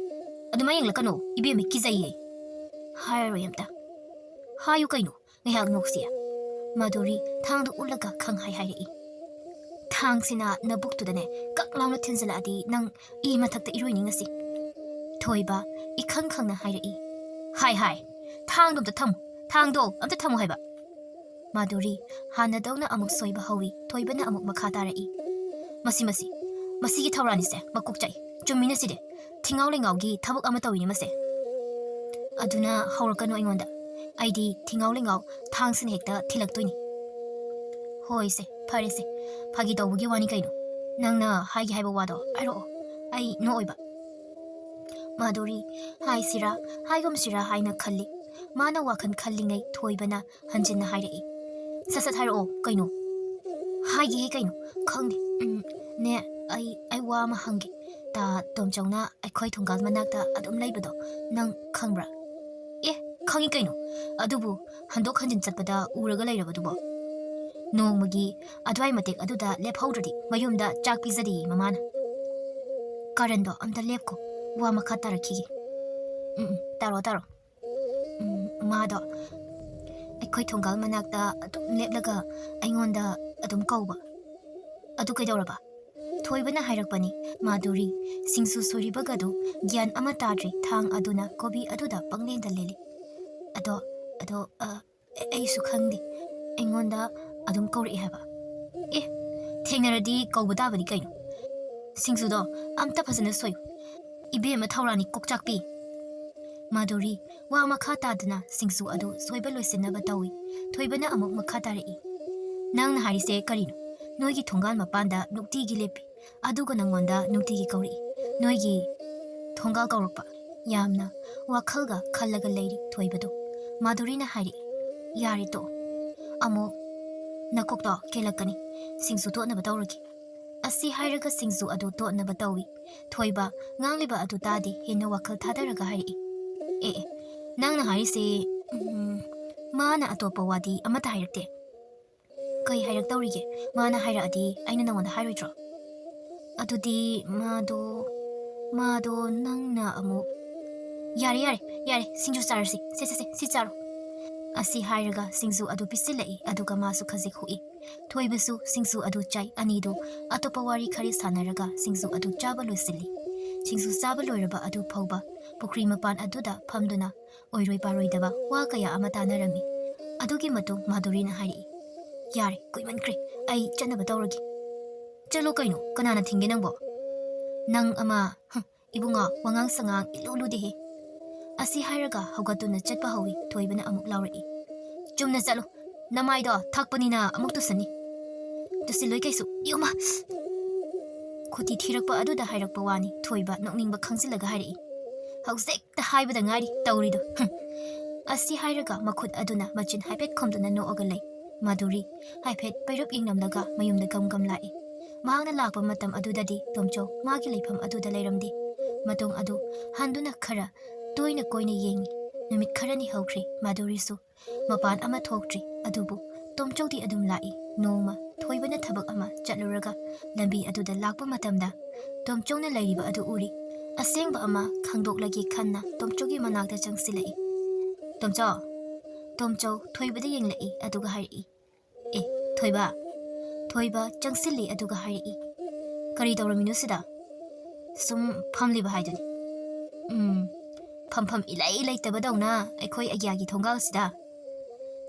"ꯑꯗꯨꯃꯥꯏ ꯌꯦꯡꯂꯛꯀꯅꯨ ꯏꯕꯦꯝꯃ, ꯀꯤꯖꯩꯌꯦ꯫" "ꯍꯥꯏꯔꯔꯣꯏ ꯑꯝꯇ꯫" "ꯍꯥꯏꯌꯨ ꯀꯩꯅꯣ, ꯉꯥꯏꯍꯥꯛ ꯅꯣꯛꯁꯤ꯫" ꯃꯥꯗꯨꯔꯤ ꯊꯥꯡꯗꯨ ꯎꯠꯂꯒ ꯈꯪꯍꯥꯏ ꯍꯥꯏꯔꯛꯏ꯫ "ꯊꯥꯡꯁꯤꯅ ꯅꯕꯨꯛꯇꯨꯗꯅꯦ ꯀꯛ ꯂꯥꯎꯅ ꯊꯤꯟꯖꯤꯜꯂꯛꯑꯗꯤ ꯅꯪ ꯏ ꯃꯊꯛꯇ ꯏꯔꯣꯏꯅꯤ ꯉꯁꯤ꯫" ꯊꯣꯏꯕ ꯏꯈꯪ ꯈꯪꯅ ꯍꯥꯏꯔꯛꯏ꯫ "ꯍꯥꯏ ꯍꯥꯏ, ꯊꯥꯡꯗꯣ ꯑꯝꯇ ꯊꯝꯃꯨ, ꯊꯥꯡꯗꯣ ꯑꯝꯇ ꯊꯝꯃꯨ ꯍꯥꯏꯕ꯫" ꯃꯥꯗꯨꯔꯤ ꯍꯥꯟꯅꯗꯧꯅ ꯑꯃꯨꯛ ꯁꯣꯏꯕ ꯍꯧꯏ꯫ ꯊꯣꯏꯕꯅ ꯑꯃꯨꯛ ꯃꯈꯥ ꯇꯥꯔꯛꯏ꯫ "ꯃꯁꯤ, ꯃꯁꯤ, ꯃꯁꯤꯒꯤ ꯊꯧꯔꯥꯅꯤꯁꯦ ꯃꯀꯣꯛ ꯆꯥꯛꯏ꯫ ꯆꯨꯝꯃꯤꯅ ꯁꯤꯗꯤ ꯊꯤꯉꯥꯎ ꯂꯩꯉꯥꯎꯒꯤ ꯊꯕꯛ ꯑꯃ ꯇꯧꯏꯅꯦ ꯃꯁꯦ꯫ ꯑꯗꯨꯅ ꯍꯧꯔꯛꯀꯅꯨ ꯑꯩꯉꯣꯟꯗ꯫ ꯑꯩꯗꯤ ꯊꯤꯉꯥꯎ ꯂꯩꯉꯥꯎ ꯊꯥꯡꯁꯤꯅ ꯍꯦꯛꯇ ꯊꯤꯜꯂꯛꯇꯣꯏꯅꯤ꯫ ꯍꯣꯏꯁꯦ, ꯐꯔꯦꯁꯦ, ꯐꯥꯒꯤ ꯇꯧꯕꯒꯤ ꯋꯥꯅꯤ ꯀꯩꯅꯣ꯫ ꯅꯪꯅ ꯍꯥꯏꯒꯦ ꯍꯥꯏꯕ ꯋꯥꯗꯣ ꯍꯥꯏꯔꯛꯑꯣ, ꯑꯩ ꯅꯣꯛꯑꯣꯏꯕ꯫ ꯃꯥꯙꯨꯔꯤ, ꯍꯥꯏꯁꯤꯔꯥ ꯍꯥꯏꯒꯨꯝꯁꯤꯔꯥ ꯍꯥꯏꯅ ꯈꯜꯂꯤ꯫ ꯃꯥꯅ ꯋꯥꯈꯜ ꯈꯜꯂꯤꯉꯩ ꯊꯣꯏꯕꯅ ꯍꯟꯖꯤꯟꯅ ꯍꯥꯏꯔꯛꯏ, "ꯁꯠ ꯁꯠ ꯍꯥꯏꯔꯛꯑꯣ ꯀꯩꯅꯣ꯫" "ꯍꯥꯏꯒꯦꯍꯦ ꯀꯩꯅꯣ, ꯈꯪꯗꯦ꯫ ꯎꯝ, ꯅꯦ, ꯑꯩ ꯑꯩ ꯋꯥ ꯑꯃ ꯍꯪꯒꯦ꯫ ꯇꯥ ꯇꯣꯝꯆꯧꯅ ꯑꯩꯈꯣꯏ ꯊꯣꯡꯒꯥꯜ ꯃꯅꯥꯛꯇ ꯑꯗꯨꯝ ꯂꯩꯕꯗꯣ ꯅꯪ ꯈꯪꯕ꯭ꯔꯥ?" "ꯑꯦ, ꯈꯪꯉꯤ ꯀꯩꯅꯣ꯫ ꯑꯗꯨꯕꯨ ꯍꯟꯗꯣꯛ ꯍꯟꯖꯤꯟ ꯆꯠꯄꯗ ꯎꯔꯒ ꯂꯩꯔꯕꯗꯨꯕꯣ? ꯅꯣꯡꯃꯒꯤ ꯑꯗꯨꯋꯥꯏ ꯃꯇꯦꯛ ꯑꯗꯨꯗ ꯂꯦꯞꯍꯧꯗ꯭ꯔꯗꯤ ꯃꯌꯨꯝꯗ ꯆꯥꯛ ꯄꯤꯖꯗꯦꯌꯦ ꯃꯃꯥꯅ꯫" "ꯀꯥꯔꯟꯗꯣ ꯑꯝꯇ ꯂꯦꯞꯈꯣ, ꯋꯥ ꯃꯈꯥ ꯇꯥꯔꯛꯈꯤꯒꯦ꯫" "ꯎꯝ, ꯎꯝ, ꯇꯥꯔꯣ, ꯇꯥꯔꯣ꯫" "ꯎꯝ, ꯃꯥꯗꯣ ꯑꯩꯈꯣꯏ ꯊꯣꯡꯒꯥꯜ ꯃꯅꯥꯛꯇ ꯑꯗꯨꯝ ꯂꯦꯞꯂꯒ ꯑꯩꯉꯣꯟꯗ ꯑꯗꯨꯝ ꯀꯧꯕ꯫" "ꯑꯗꯨ ꯀꯩꯗꯧꯔꯕ?" ꯊꯣꯏꯕꯅ ꯍꯥꯏꯔꯛꯄꯅꯤ꯫ ꯃꯥꯙꯨꯔꯤ, ꯁꯤꯡꯖꯨ ꯁꯨꯔꯤꯕꯒꯗꯨ ꯒ꯭ꯌꯥꯟ ꯑꯃ ꯇꯥꯗ꯭ꯔꯤ꯫ ꯊꯥꯡ ꯑꯗꯨꯅ ꯀꯣꯕꯤ ꯑꯗꯨꯗ ꯄꯪꯂꯦꯟꯗ ꯂꯦꯜꯂꯤ꯫ "ꯑꯗꯣ, ꯑꯗꯣ, ꯑ, ꯑꯩꯁꯨ ꯈꯪꯗꯦ꯫ ꯑꯩꯉꯣꯟꯗ ꯑꯗꯨꯝ ꯀꯧꯔꯛꯑꯦ ꯍꯥꯏꯕ꯫" "ꯑꯦ, ꯊꯦꯡꯅꯔꯗꯤ ꯀꯧꯕ ꯇꯥꯕꯅꯤ ꯀꯩꯅꯣ꯫" "ꯁꯤꯡꯖꯨꯗꯣ ꯑꯝꯇ ꯐꯖꯅ ꯁꯣꯏꯌꯨ꯫ ꯏꯕꯦꯝꯃ ꯊꯧꯔꯥꯅꯤ ꯀꯣꯛꯆꯥꯛꯄꯤ꯫" ꯃꯥꯙꯨꯔꯤ ꯋꯥ ꯃꯈꯥ ꯇꯥꯗꯅ ꯁꯤꯡꯖꯨ ꯑꯗꯨ ꯁꯣꯏꯕ ꯂꯣꯏꯁꯤꯟꯅꯕ ꯇꯧꯏ꯫ ꯊꯣꯏꯕꯅ ꯑꯃꯨꯛ ꯃꯈꯥ ꯇꯥꯔꯛꯏ, "ꯅꯪꯅ ꯍꯥꯏꯔꯤꯁꯦ ꯀꯔꯤꯅꯣ? ꯅꯣꯏꯒꯤ ꯊꯣꯡꯒꯥꯜ ꯃꯄꯥꯟꯗ ꯅꯨꯡꯇꯤꯒꯤ ꯂꯦꯞꯄꯤ, ꯑꯗꯨꯒ ꯅꯪꯉꯣꯟꯗ ꯅꯨꯡꯇꯤꯒꯤ ꯀꯧꯔꯛꯏ꯫ ꯅꯣꯏꯒꯤ ꯊꯣꯡꯒꯥꯜ ꯀꯧꯔꯛꯄ꯫" ꯌꯥꯝꯅ ꯋꯥꯈꯜꯒ ꯈꯜꯂꯒ ꯂꯩꯔꯤ ꯊꯣꯏꯕꯗꯨ꯫ ꯃꯥꯙꯨꯔꯤꯅ ꯍꯥꯏꯔꯛꯏ, "ꯌꯥꯔꯦ ꯇꯣꯛꯑꯣ, ꯑꯃꯨꯛ ꯅꯀꯣꯛꯇꯣ ꯀꯦꯜꯂꯛꯀꯅꯤ꯫ ꯁꯤꯡꯖꯨ ꯇꯣꯠꯅꯕ ꯇꯧꯔꯒꯦ꯫" ꯑꯁꯤ ꯍꯥꯏꯔꯒ ꯁꯤꯡꯖꯨ ꯑꯗꯨ ꯇꯣꯠꯅꯕ ꯇꯧꯏ꯫ ꯊꯣꯏꯕ, ꯉꯥꯡꯂꯤꯕ ꯑꯗꯨ ꯇꯥꯗꯦ, ꯍꯦꯟꯅ ꯋꯥꯈꯜ ꯊꯥꯗꯔꯒ ꯍꯥꯏꯔꯛꯏ, "ꯑꯦ, ꯑꯦ, ꯅꯪꯅ ꯍꯥꯏꯔꯤꯁꯦ, ꯎꯝ, ꯃꯥꯅ ꯑꯇꯣꯞꯄ ꯋꯥꯗꯤ ꯑꯃꯠꯇ ꯍꯥꯏꯔꯛꯇꯦ?" "ꯀꯩ ꯍꯥꯏꯔꯛꯇꯧꯔꯤꯒꯦ? ꯃꯥꯅ ꯍꯥꯏꯔꯛꯑꯗꯤ ꯑꯩꯅ ꯅꯉꯣꯟꯗ ꯍꯥꯏꯔꯣꯏꯗ꯭ꯔꯣ?" "ꯑꯗꯨꯗꯤ ꯃꯥꯗꯣ, ꯃꯥꯗꯣ ꯅꯪꯅ ꯑꯃꯨꯛ꯫" "ꯌꯥꯔꯦ, ꯌꯥꯔꯦ, ꯌꯥꯔꯦ, ꯁꯤꯡꯖꯨ ꯆꯥꯔꯁꯤ꯫ ꯁꯦ, ꯁꯦ, ꯁꯦ, ꯁꯤ ꯆꯥꯔꯣ꯫" ꯑꯁꯤ ꯍꯥꯏꯔꯒ ꯁꯤꯡꯖꯨ ꯑꯗꯨ ꯄꯤꯁꯤꯜꯂꯛꯏ, ꯑꯗꯨꯒ ꯃꯥꯁꯨ ꯈꯖꯤꯛ ꯍꯨꯛꯏ꯫ ꯊꯣꯏꯕꯁꯨ ꯁꯤꯡꯖꯨ ꯑꯗꯨ ꯆꯥꯏ꯫ ꯑꯅꯤꯗꯨ ꯑꯇꯣꯞꯄ ꯋꯥꯔꯤ ꯈꯔ ꯁꯥꯟꯅꯔꯒ ꯁꯤꯡꯖꯨ ꯑꯗꯨ ꯆꯥꯕ ꯂꯣꯏꯁꯤꯜꯂꯤ꯫ ꯁꯤꯡꯖꯨ ꯆꯥꯕ ꯂꯣꯏꯔꯕ ꯑꯗꯨ ꯐꯥꯎꯕ ꯄꯨꯈ꯭ꯔꯤ ꯃꯄꯥꯟ ꯑꯗꯨꯗ ꯐꯝꯗꯨꯅ ꯑꯣꯏꯔꯣꯏ ꯄꯥꯔꯣꯏꯗꯕ ꯋꯥ ꯀꯌꯥ ꯑꯃ ꯇꯥꯅꯔꯝꯃꯤ꯫ ꯑꯗꯨꯒꯤ ꯃꯇꯨꯡ ꯃꯥꯙꯨꯔꯤꯅ ꯍꯥꯏꯔꯛꯏ, "ꯌꯥꯔꯦ, ꯀꯨꯏꯃꯟꯈ꯭ꯔꯦ, ꯑꯩ ꯆꯠꯅꯕ ꯇꯧꯔꯒꯦ꯫" "ꯆꯠꯂꯣ ꯀꯩꯅꯣ, ꯀꯅꯥꯅ ꯊꯤꯡꯒꯦ ꯅꯪꯕꯣ?" "ꯅꯪ ꯑꯃ, ꯍꯨꯝ, ꯏꯕꯨꯡꯉꯣ, ꯋꯥꯉꯥꯡ ꯁꯉꯥꯡ ꯏꯂꯨ ꯂꯨꯗꯦꯍꯦ꯫" ꯑꯁꯤ ꯍꯥꯏꯔꯒ ꯍꯧꯒꯠꯇꯨꯅ ꯆꯠꯄ ꯍꯧꯏ꯫ ꯊꯣꯏꯕꯅ ꯑꯃꯨꯛ ꯂꯥꯎꯔꯛꯏ, "ꯆꯨꯝꯅ ꯆꯠꯂꯨ, ꯅꯃꯥꯏꯗꯣ ꯊꯛꯄꯅꯤꯅ ꯑꯃꯨꯛ ꯇꯨꯁꯟꯅꯤ꯫ ꯇꯨꯁꯤꯜꯂꯣꯏ ꯀꯩꯁꯨ, ꯏꯌꯨꯃ!" ꯈꯨꯇꯤ ꯊꯤꯔꯛꯄ ꯑꯗꯨꯗ ꯍꯥꯏꯔꯛꯄ ꯋꯥꯅꯤ꯫ ꯊꯣꯏꯕ ꯅꯣꯛꯅꯤꯡꯕ ꯈꯪꯖꯤꯜꯂꯒ ꯍꯥꯏꯔꯛꯏ, "ꯍꯧꯖꯤꯛꯇ ꯍꯥꯏꯕꯗ ꯉꯥꯏꯔꯤ ꯇꯧꯔꯤꯗꯣ꯫ ꯍꯨꯝ!" ꯑꯁꯤ ꯍꯥꯏꯔꯒ ꯃꯈꯨꯠ ꯑꯗꯨꯅ ꯃꯆꯤꯟ ꯍꯥꯏꯐꯦꯠ ꯈꯨꯝꯗꯨꯅ ꯅꯣꯛꯑꯒ ꯂꯩ꯫ ꯃꯥꯙꯨꯔꯤ ꯍꯥꯏꯐꯦꯠ ꯄꯩꯔꯨꯞ ꯌꯦꯡꯂꯝꯂꯒ ꯃꯌꯨꯝꯗ ꯒꯝ ꯒꯝ ꯂꯥꯛꯏ꯫ ꯃꯍꯥꯛꯅ ꯂꯥꯛꯄ ꯃꯇꯝ ꯑꯗꯨꯗꯗꯤ ꯇꯣꯝꯆꯧ ꯃꯥꯒꯤ ꯂꯩꯐꯝ ꯑꯗꯨꯗ ꯂꯩꯔꯝꯗꯦ꯫ ꯃꯇꯨꯡ ꯑꯗꯨ ꯍꯟꯗꯨꯅ ꯈꯔ ꯇꯣꯏꯅ ꯀꯣꯏꯅ ꯌꯦꯡꯉꯤ꯫ ꯅꯨꯃꯤꯠ ꯈꯔꯅꯤ ꯍꯧꯈ꯭ꯔꯦ꯫ ꯃꯥꯙꯨꯔꯤꯁꯨ ꯃꯄꯥꯟ ꯑꯃ ꯊꯣꯛꯇ꯭ꯔꯤ꯫ ꯑꯗꯨꯕꯨ ꯇꯣꯝꯆꯧꯗꯤ ꯑꯗꯨꯝ ꯂꯥꯛꯏ꯫ ꯅꯣꯡꯃ ꯊꯣꯏꯕꯅ ꯊꯕꯛ ꯑꯃ ꯆꯠꯂꯨꯔꯒ ꯂꯝꯕꯤ ꯑꯗꯨꯗ ꯂꯥꯛꯄ ꯃꯇꯝꯗ ꯇꯣꯝꯆꯧꯅ ꯂꯩꯔꯤꯕ ꯑꯗꯨ ꯎꯔꯤ꯫ ꯑꯁꯦꯡꯕ ꯑꯃ ꯈꯪꯗꯣꯛꯂꯒꯦ ꯈꯟꯅ ꯇꯣꯝꯆꯧꯒꯤ ꯃꯅꯥꯛꯇ ꯆꯪꯁꯤꯜꯂꯛꯏ꯫ "ꯇꯣꯝꯆꯧ!" ꯇꯣꯝꯆꯧ ꯊꯣꯏꯕꯗ ꯌꯦꯡꯂꯛꯏ, ꯑꯗꯨꯒ ꯍꯥꯏꯔꯛꯏ, "ꯑꯦ, ꯊꯣꯏꯕ!" ꯊꯣꯏꯕ ꯆꯪꯁꯤꯜꯂꯤ, ꯑꯗꯨꯒ ꯍꯥꯏꯔꯛꯏ, "ꯀꯔꯤ ꯇꯧꯔꯝꯃꯤꯅꯣ ꯁꯤꯗ?" "ꯁꯨꯝ ꯐꯝꯂꯤꯕ ꯍꯥꯏꯗꯨꯅꯤ꯫" "ꯎꯝ, ꯐꯝꯐꯝ ꯏꯂꯩ ꯂꯩꯇꯕꯗꯧꯅ ꯑꯩꯈꯣꯏ ꯑꯒ꯭ꯌꯥꯒꯤ ꯊꯣꯡꯒꯥꯜꯁꯤꯗ?"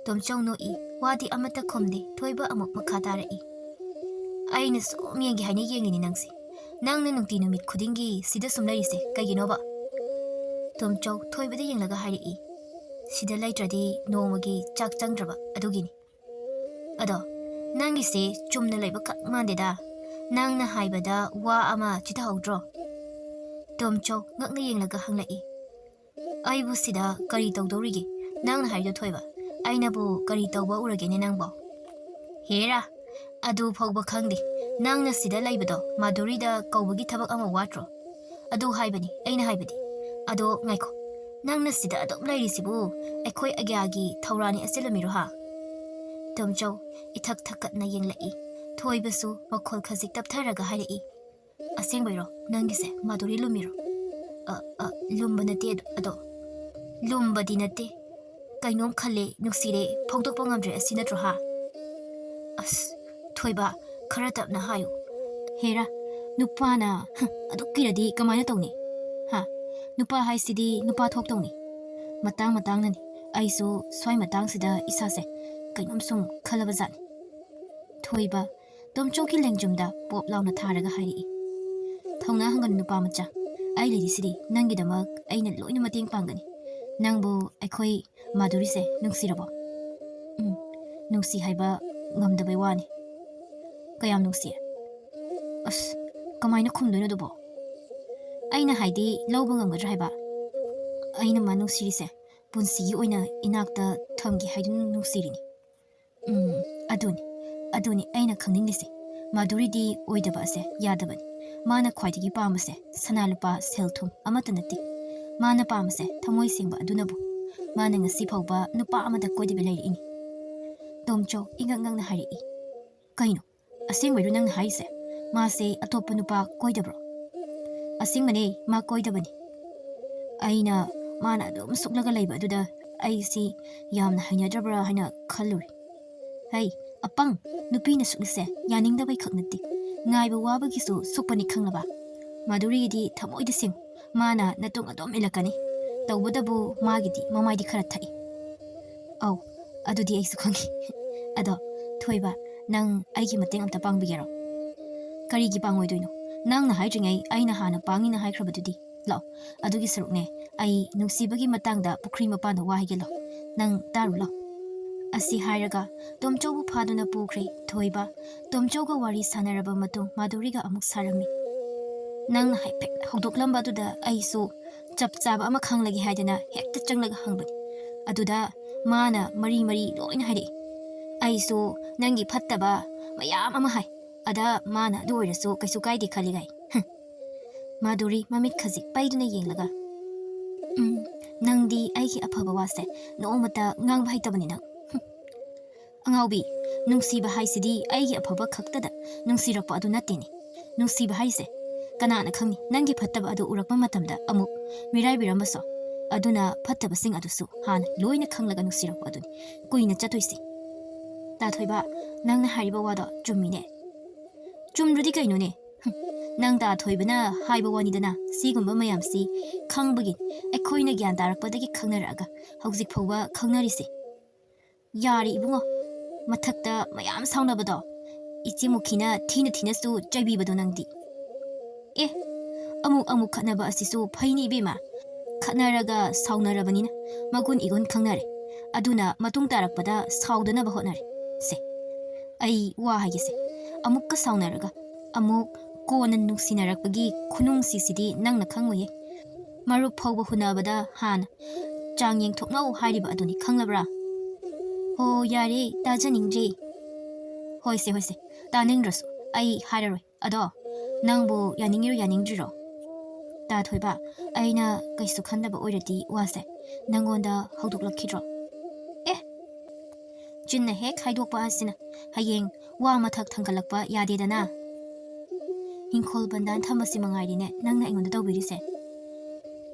ꯇꯣꯝꯆꯧ ꯅꯣꯛꯏ꯫ ꯋꯥꯗꯤ ꯑꯃꯠꯇ ꯈꯨꯝꯗꯦ꯫ ꯊꯣꯏꯕ ꯑꯃꯨꯛ ꯃꯈꯥ ꯇꯥꯔꯛꯏ, "ꯑꯩꯅ ꯁꯨꯝ ꯌꯦꯡꯒꯦ ꯍꯥꯏꯅ ꯌꯦꯡꯉꯤꯅꯤ ꯅꯪꯁꯦ꯫ ꯅꯪꯅ ꯅꯨꯡꯇꯤ ꯅꯨꯃꯤꯠ ꯈꯨꯗꯤꯡꯒꯤ ꯁꯤꯗ ꯁꯨꯝ ꯂꯩꯔꯤꯁꯦ ꯀꯩꯒꯤꯅꯣꯕ?" ꯇꯣꯝꯆꯧ ꯊꯣꯏꯕꯗ ꯌꯦꯡꯂꯒ ꯍꯥꯏꯔꯛꯏ, "ꯁꯤꯗ ꯂꯩꯇ꯭ꯔꯗꯤ ꯅꯣꯡꯃꯒꯤ ꯆꯥꯛ ꯆꯪꯗ꯭ꯔꯕ ꯑꯗꯨꯒꯤꯅꯤ꯫ ꯑꯗꯣ ꯅꯪꯒꯤꯁꯦ ꯆꯨꯝꯅ ꯂꯩꯕ ꯈꯛ ꯃꯥꯟꯗꯦꯗ꯫ ꯅꯪꯅ ꯍꯥꯏꯕꯗ ꯋꯥ ꯑꯃ ꯆꯤꯊꯍꯧꯗ꯭ꯔꯣ?" ꯇꯣꯝꯆꯧ ꯉꯛꯅ ꯌꯦꯡꯂꯒ ꯍꯪꯂꯛꯏ, "ꯑꯩꯕꯨ ꯁꯤꯗ ꯀꯔꯤ ꯇꯧꯗꯧꯔꯤꯒꯦ? ꯅꯪꯅ ꯍꯥꯏꯗꯣ ꯊꯣꯏꯕ, ꯑꯩꯅꯕꯨ ꯀꯔꯤ ꯇꯧꯕ ꯎꯔꯒꯦꯅꯦ ꯅꯪꯕꯣ?" "ꯍꯦꯔꯥ, ꯑꯗꯨ ꯐꯥꯎꯕ ꯈꯪꯗꯦ꯫ ꯅꯪꯅ ꯁꯤꯗ ꯂꯩꯕꯗꯣ ꯃꯥꯙꯨꯔꯤꯗ ꯀꯧꯕꯒꯤ ꯊꯕꯛ ꯑꯃ ꯋꯥꯠꯇ꯭ꯔꯣ? ꯑꯗꯨ ꯍꯥꯏꯕꯅꯤ ꯑꯩꯅ ꯍꯥꯏꯕꯗꯤ꯫ ꯑꯗꯣ ꯉꯥꯏꯈꯣ, ꯅꯪꯅ ꯁꯤꯗ ꯑꯗꯨꯝ ꯂꯩꯔꯤꯁꯤꯕꯨ ꯑꯩꯈꯣꯏ ꯑꯒ꯭ꯌꯥꯒꯤ ꯊꯧꯔꯥꯅꯤ ꯑꯆꯤꯜꯂꯝꯃꯤꯔꯣ ꯍꯥ?" ꯇꯣꯝꯆꯧ ꯏꯊꯛ ꯊꯛꯀꯠꯅ ꯌꯦꯡꯂꯛꯏ꯫ ꯊꯣꯏꯕꯁꯨ ꯃꯈꯣꯜ ꯈꯖꯤꯛ ꯇꯞꯊꯔꯒ ꯍꯥꯏꯔꯛꯏ, "ꯑꯁꯦꯡꯕꯩꯔꯣ ꯅꯪꯒꯤꯁꯦ? ꯃꯥꯙꯨꯔꯤ ꯂꯨꯝꯃꯤꯔꯣ?" "ꯑ, ꯑ, ꯂꯨꯝꯕ ꯅꯠꯇꯦ ꯑꯗꯣ, ꯑꯗꯣ꯫ ꯂꯨꯝꯕꯗꯤ ꯅꯠꯇꯦ꯫ ꯀꯩꯅꯣꯝ ꯈꯜꯂꯦ, ꯅꯨꯡꯁꯤꯔꯦ, ꯐꯣꯡꯗꯣꯛꯄ ꯉꯝꯗ꯭ꯔꯦ, ꯑꯁꯤ ꯅꯠꯇ꯭ꯔꯣ ꯍꯥ?" "ꯑꯁ, ꯊꯣꯏꯕ, ꯈꯔ ꯇꯞꯅ ꯍꯥꯏꯌꯨ꯫ ꯍꯦꯔꯥ, ꯅꯨꯄꯥꯅ, ꯍ, ꯑꯗꯨꯛ ꯀꯤꯔꯗꯤ ꯀꯃꯥꯏꯅ ꯇꯧꯅꯤ? ꯍꯥ? ꯅꯨꯄꯥ ꯍꯥꯏꯁꯤꯗꯤ ꯅꯨꯄꯥ ꯊꯣꯛꯇꯧꯅꯤ꯫ ꯃꯇꯥꯡ ꯃꯇꯥꯡꯅꯅꯤ꯫ ꯑꯩꯁꯨ ꯁ꯭ꯋꯥꯏ ꯃꯇꯥꯡꯁꯤꯗ ꯏꯁꯥꯁꯦ ꯀꯩꯅꯣꯝ ꯁꯨꯝ ꯈꯜꯂꯕ ꯖꯥꯠꯅꯤ꯫" ꯊꯣꯏꯕ ꯇꯣꯝꯆꯧꯒꯤ ꯂꯦꯡꯖꯨꯝꯗ ꯄꯣꯞ ꯂꯥꯎꯅ ꯊꯥꯔꯒ ꯍꯥꯏꯔꯛꯏ, "ꯊꯧꯅꯥ ꯍꯟꯒꯅꯨ ꯅꯨꯄꯥ ꯃꯆꯥ, ꯑꯩ ꯂꯩꯔꯤꯁꯤꯗꯤ ꯅꯪꯒꯤꯗꯃꯛ ꯑꯩꯅ ꯂꯣꯏꯅ ꯃꯇꯦꯡ ꯄꯥꯡꯒꯅꯤ꯫ ꯅꯪꯕꯨ ꯑꯩꯈꯣꯏ ꯃꯥꯗꯨꯔꯤꯁꯦ ꯅꯨꯡꯁꯤꯔꯕꯣ? ꯎꯝ, ꯅꯨꯡꯁꯤ ꯍꯥꯏꯕ ꯉꯝꯗꯕꯩ ꯋꯥꯅꯤ꯫ ꯀꯌꯥꯝ ꯅꯨꯡꯁꯤ? ꯑꯁ, ꯀꯃꯥꯏꯅ ꯈꯨꯝꯗꯣꯏꯅꯣ ꯑꯗꯨꯕꯣ? ꯑꯩꯅ ꯍꯥꯏꯗꯤ ꯂꯧꯕ ꯉꯝꯒꯗ꯭ꯔꯥ ꯍꯥꯏꯕ? ꯑꯩꯅ ꯃꯥ ꯅꯨꯡꯁꯤꯔꯤꯁꯦ ꯄꯨꯟꯁꯤꯒꯤ ꯑꯣꯏꯅ ꯏꯅꯥꯛꯇ ꯊꯝꯒꯦ ꯍꯥꯏꯗꯨꯅ ꯅꯨꯡꯁꯤꯔꯤꯅꯤ꯫ ꯎꯝ, ꯑꯗꯨꯅꯤ, ꯑꯗꯨꯅꯤ ꯑꯩꯅ ꯈꯪꯅꯤꯡꯂꯤꯁꯦ꯫ ꯃꯥꯗꯨꯔꯤꯗꯤ ꯑꯣꯏꯗꯕ ꯑꯁꯦ ꯌꯥꯗꯕꯅꯤ꯫ ꯃꯥꯅ ꯈ꯭ꯋꯥꯏꯗꯒꯤ ꯄꯥꯝꯕꯁꯦ ꯁꯅꯥ ꯂꯨꯄꯥ ꯁꯦꯜ ꯊꯨꯝ ꯑꯃꯠꯇ ꯅꯠꯇꯦ꯫ ꯃꯥꯅ ꯄꯥꯝꯕꯁꯦ ꯊꯃꯣꯏ ꯁꯦꯡꯕ ꯑꯗꯨꯅꯕꯨ꯫ ꯃꯥꯅ ꯉꯁꯤ ꯐꯥꯎꯕ ꯅꯨꯄꯥ ꯑꯃꯗ ꯀꯣꯏꯗꯕꯤ ꯂꯩꯔꯛꯏꯅꯤ꯫ ꯇꯣꯝꯆꯧ ꯏꯉꯛ ꯉꯛꯅ ꯍꯥꯏꯔꯛꯏ꯫ ꯀꯩꯅꯣ? ꯑꯁꯦꯡꯕꯩꯔꯣ ꯅꯪꯅ ꯍꯥꯏꯔꯤꯁꯦ? ꯃꯥꯁꯦ ꯑꯇꯣꯞꯄ ꯅꯨꯄꯥ ꯀꯣꯏꯗꯕ꯭ꯔꯣ? ꯑꯁꯦꯡꯕꯅꯦ, ꯃꯥ ꯀꯣꯏꯗꯕꯅꯤ꯫ ꯑꯩꯅ ꯃꯥꯅ ꯑꯗꯨꯝ ꯁꯨꯛꯂꯒ ꯂꯩꯕ ꯑꯗꯨꯗ ꯑꯩꯁꯤ ꯌꯥꯝꯅ ꯍꯩꯅꯗ꯭ꯔꯕ꯭ꯔꯥ ꯍꯥꯏꯅ ꯈꯜꯂꯨꯔꯦ꯫ ꯍꯩ, ꯑꯄꯪ, ꯅꯨꯄꯤꯅ ꯁꯨꯛꯂꯤꯁꯦ ꯌꯥꯅꯤꯡꯗꯕꯩ ꯈꯛ ꯅꯠꯇꯦ, ꯉꯥꯏꯕ ꯋꯥꯕꯒꯤꯁꯨ ꯁꯨꯛꯄꯅꯤ ꯈꯪꯂꯕ? ꯃꯥꯗꯨꯔꯤꯒꯤꯗꯤ ꯊꯃꯣꯏꯗ ꯁꯦꯡ, ꯃꯥꯅ ꯅꯇꯨꯡ ꯑꯗꯨꯝ ꯏꯜꯂꯛꯀꯅꯤ꯫ ꯇꯧꯕꯇꯕꯨ ꯃꯥꯒꯤꯗꯤ ꯃꯃꯥꯏꯗꯤ ꯈꯔ ꯊꯛꯏ꯫ ꯑꯧ, ꯑꯗꯨꯗꯤ ꯑꯩꯁꯨ ꯈꯪꯉꯤ꯫ ꯑꯗꯣ, ꯊꯣꯏꯕ, ꯅꯪ ꯑꯩꯒꯤ ꯃꯇꯦꯡ ꯑꯝꯇ ꯄꯥꯡꯕꯤꯒꯦꯔꯣ? ꯀꯔꯤꯒꯤ ꯄꯥꯡꯉꯣꯏꯗꯣꯏꯅꯣ? ꯅꯪꯅ ꯍꯥꯏꯗ꯭ꯔꯤꯉꯩ ꯑꯩꯅ ꯍꯥꯟꯅ ꯄꯥꯡꯅꯤꯅ ꯍꯥꯏꯈ꯭ꯔꯕꯗꯨꯗꯤ꯫ ꯂꯥꯛꯑꯣ, ꯑꯗꯨꯒꯤ ꯁꯔꯨꯛꯅꯦ, ꯑꯩ ꯅꯨꯡꯁꯤꯕꯒꯤ ꯃꯇꯥꯡꯗ ꯄꯨꯈ꯭ꯔꯤ ꯃꯄꯥꯟꯗ ꯋꯥ ꯍꯥꯏꯒꯦ, ꯂꯥꯛꯑꯣ꯫ ꯅꯪ ꯇꯥꯔꯨ ꯂꯥꯛꯑꯣ꯫ ꯑꯁꯤ ꯍꯥꯏꯔꯒ ꯇꯣꯝꯆꯧꯕꯨ ꯐꯥꯗꯨꯅ ꯄꯨꯈ꯭ꯔꯦ꯫ ꯊꯣꯏꯕ ꯇꯣꯝꯆꯧꯒ ꯋꯥꯔꯤ ꯁꯥꯟꯅꯔꯕ ꯃꯇꯨꯡ ꯃꯥꯗꯨꯔꯤꯒ ꯑꯃꯨꯛ ꯁꯥꯔꯝꯃꯤ꯫ ꯅꯪꯅ ꯍꯥꯏꯐꯦꯠ ꯍꯧꯗꯣꯛꯂꯝꯕ ꯑꯗꯨꯗ ꯑꯩꯁꯨ ꯆꯞ ꯆꯥꯕ ꯑꯃ ꯈꯪꯂꯒꯦ ꯍꯥꯏꯗꯅ ꯍꯦꯛꯇ ꯆꯪꯂꯒ ꯍꯪꯕꯅꯤ꯫ ꯑꯗꯨꯗ ꯃꯥꯅ ꯃꯔꯤ ꯃꯔꯤ ꯂꯣꯏꯅ ꯍꯥꯏꯔꯛꯏ꯫ ꯑꯩꯁꯨ ꯅꯪꯒꯤ ꯐꯠꯇꯕ ꯃꯌꯥꯝ ꯑꯃ ꯍꯥꯏ꯫ ꯑꯗ ꯃꯥꯅ ꯑꯗꯨ ꯑꯣꯏꯔꯁꯨ ꯀꯩꯁꯨ ꯀꯥꯏꯗꯦ ꯈꯜꯂꯤꯒꯥꯏ꯫ ꯍꯨꯝ꯫ ꯃꯥꯗꯨꯔꯤ ꯃꯃꯤꯠ ꯈꯖꯤꯛ ꯄꯩꯗꯨꯅ ꯌꯦꯡꯂꯒ, "ꯎꯝ, ꯅꯪꯗꯤ ꯑꯩꯒꯤ ꯑꯐꯕ ꯋꯥꯁꯦ ꯅꯣꯡꯃꯇ ꯉꯥꯡꯕ ꯍꯩꯇꯕꯅꯤ ꯅꯪ꯫ ꯍꯨꯝ꯫ ꯑꯉꯥꯎꯕꯤ, ꯅꯨꯡꯁꯤꯕ ꯍꯥꯏꯁꯤꯗꯤ ꯑꯩꯒꯤ ꯑꯐꯕ ꯈꯛꯇꯗ ꯅꯨꯡꯁꯤꯔꯛꯄ ꯑꯗꯨ ꯅꯠꯇꯦꯅꯦ꯫ ꯅꯨꯡꯁꯤꯕ ꯍꯥꯏꯁꯦ ꯀꯅꯥꯅ ꯈꯪꯅꯤ, ꯅꯪꯒꯤ ꯐꯠꯇꯕ ꯑꯗꯨ ꯎꯔꯛꯄ ꯃꯇꯝꯗ ꯑꯃꯨꯛ ꯃꯤꯔꯥꯏꯕꯤꯔꯝꯕꯁꯨ꯫ ꯑꯗꯨꯅ ꯐꯠꯇꯕꯁꯤꯡ ꯑꯗꯨꯁꯨ ꯍꯥꯟꯅ ꯂꯣꯏꯅ ꯈꯪꯂꯒ ꯅꯨꯡꯁꯤꯔꯛꯄ ꯑꯗꯨꯅꯤ ꯀꯨꯏꯅ ꯆꯠꯇꯣꯏꯁꯤ꯫ ꯇꯥꯊꯣꯏꯕ, ꯅꯪꯅ ꯍꯥꯏꯔꯤꯕ ꯋꯥꯗꯣ ꯆꯨꯝꯃꯤꯅꯦ꯫" "ꯆꯨꯝꯗ꯭ꯔꯗꯤ ꯀꯩꯅꯣꯅꯦ? ꯍꯨꯝ, ꯅꯪ ꯇꯥꯊꯣꯏꯕꯅ ꯍꯥꯏꯕ ꯋꯥꯅꯤꯗꯅ, ꯁꯤꯒꯨꯝꯕ ꯃꯌꯥꯝꯁꯤ ꯈꯪꯕꯒꯤ ꯑꯩꯈꯣꯏꯅ ꯒ꯭ꯌꯥꯟ ꯇꯥꯔꯛꯄꯗꯒꯤ ꯈꯪꯅꯔꯛꯑꯒ ꯍꯧꯖꯤꯛ ꯐꯥꯎꯕ ꯈꯪꯅꯔꯤꯁꯦ꯫" "ꯌꯥꯔꯦ ꯏꯕꯨꯡꯉꯣ, ꯃꯊꯛꯇ ꯃꯌꯥꯝ ꯁꯥꯎꯅꯕꯗꯣ, ꯏꯆꯦ ꯃꯨꯈꯤꯅ ꯊꯤꯅ ꯊꯤꯅꯁꯨ ꯆꯩꯕꯤꯕꯗꯣ ꯅꯪꯗꯤ꯫" "ꯑꯦ, ꯑꯃꯨꯛ ꯑꯃꯨꯛ ꯈꯠꯅꯕ ꯑꯁꯤꯁꯨ ꯐꯩꯅꯤ ꯏꯕꯦꯝꯃ꯫ ꯈꯠꯅꯔꯒ ꯁꯥꯎꯅꯔꯕꯅꯤꯅ ꯃꯒꯨꯟ ꯏꯒꯨꯟ ꯈꯪꯅꯔꯦ꯫ ꯑꯗꯨꯅ ꯃꯇꯨꯡ ꯇꯥꯔꯛꯄꯗ ꯁꯥꯎꯗꯅꯕ ꯍꯣꯠꯅꯔꯦ꯫ ꯁꯦ, ꯑꯩ ꯋꯥ ꯍꯥꯏꯒꯦꯁꯦ꯫ ꯑꯃꯨꯛꯀ ꯁꯥꯎꯅꯔꯒ ꯑꯃꯨꯛ ꯀꯣꯟꯅ ꯅꯨꯡꯁꯤꯅꯔꯛꯄꯒꯤ ꯈꯨꯅꯨꯡꯁꯤꯁꯤꯗꯤ ꯅꯪꯅ ꯈꯪꯉꯣꯏꯌꯦ꯫ ꯃꯔꯨꯞ ꯐꯥꯎꯕ ꯍꯨꯟꯅꯕꯗ ꯍꯥꯟꯅ ꯆꯥꯡ ꯌꯦꯡꯊꯣꯛꯅꯧ ꯍꯥꯏꯔꯤꯕ ꯑꯗꯨꯅꯤ, ꯈꯪꯂꯕ꯭ꯔꯥ? ꯍꯣ, ꯌꯥꯔꯦ, ꯇꯥꯖꯅꯤꯡꯗ꯭ꯔꯦ꯫ ꯍꯣꯏꯁꯦ, ꯍꯣꯏꯁꯦ, ꯇꯥꯅꯤꯡꯗ꯭ꯔꯁꯨ ꯑꯩ ꯍꯥꯏꯔꯔꯣꯏ꯫ ꯑꯗꯣ, ꯅꯪꯕꯨ ꯌꯥꯅꯤꯡꯉꯤꯔꯣ ꯌꯥꯅꯤꯡꯗ꯭ꯔꯤꯔꯣ? ꯇꯥ ꯊꯣꯏꯕ, ꯑꯩꯅ ꯀꯩꯁꯨ ꯈꯟꯗꯕ ꯑꯣꯏꯔꯗꯤ ꯋꯥꯁꯦ ꯅꯪꯉꯣꯟꯗ ꯍꯧꯗꯣꯛꯂꯛꯈꯤꯗ꯭ꯔꯣ? ꯑꯦ, ꯆꯤꯟꯅ ꯍꯦꯛ ꯍꯥꯏꯗꯣꯛꯄ ꯑꯁꯤꯅ ꯍꯌꯦꯡ ꯋꯥ ꯃꯊꯛ ꯊꯥꯡꯒꯠꯂꯛꯄ ꯌꯥꯗꯦꯗꯅ꯫ ꯏꯪꯈꯣꯜ ꯕꯟꯗꯥꯟ ꯊꯝꯕꯁꯤ ꯃꯉꯥꯏꯔꯤꯅꯦ ꯅꯪꯅ ꯑꯩꯉꯣꯟꯗ ꯇꯧꯕꯤꯔꯤꯁꯦ꯫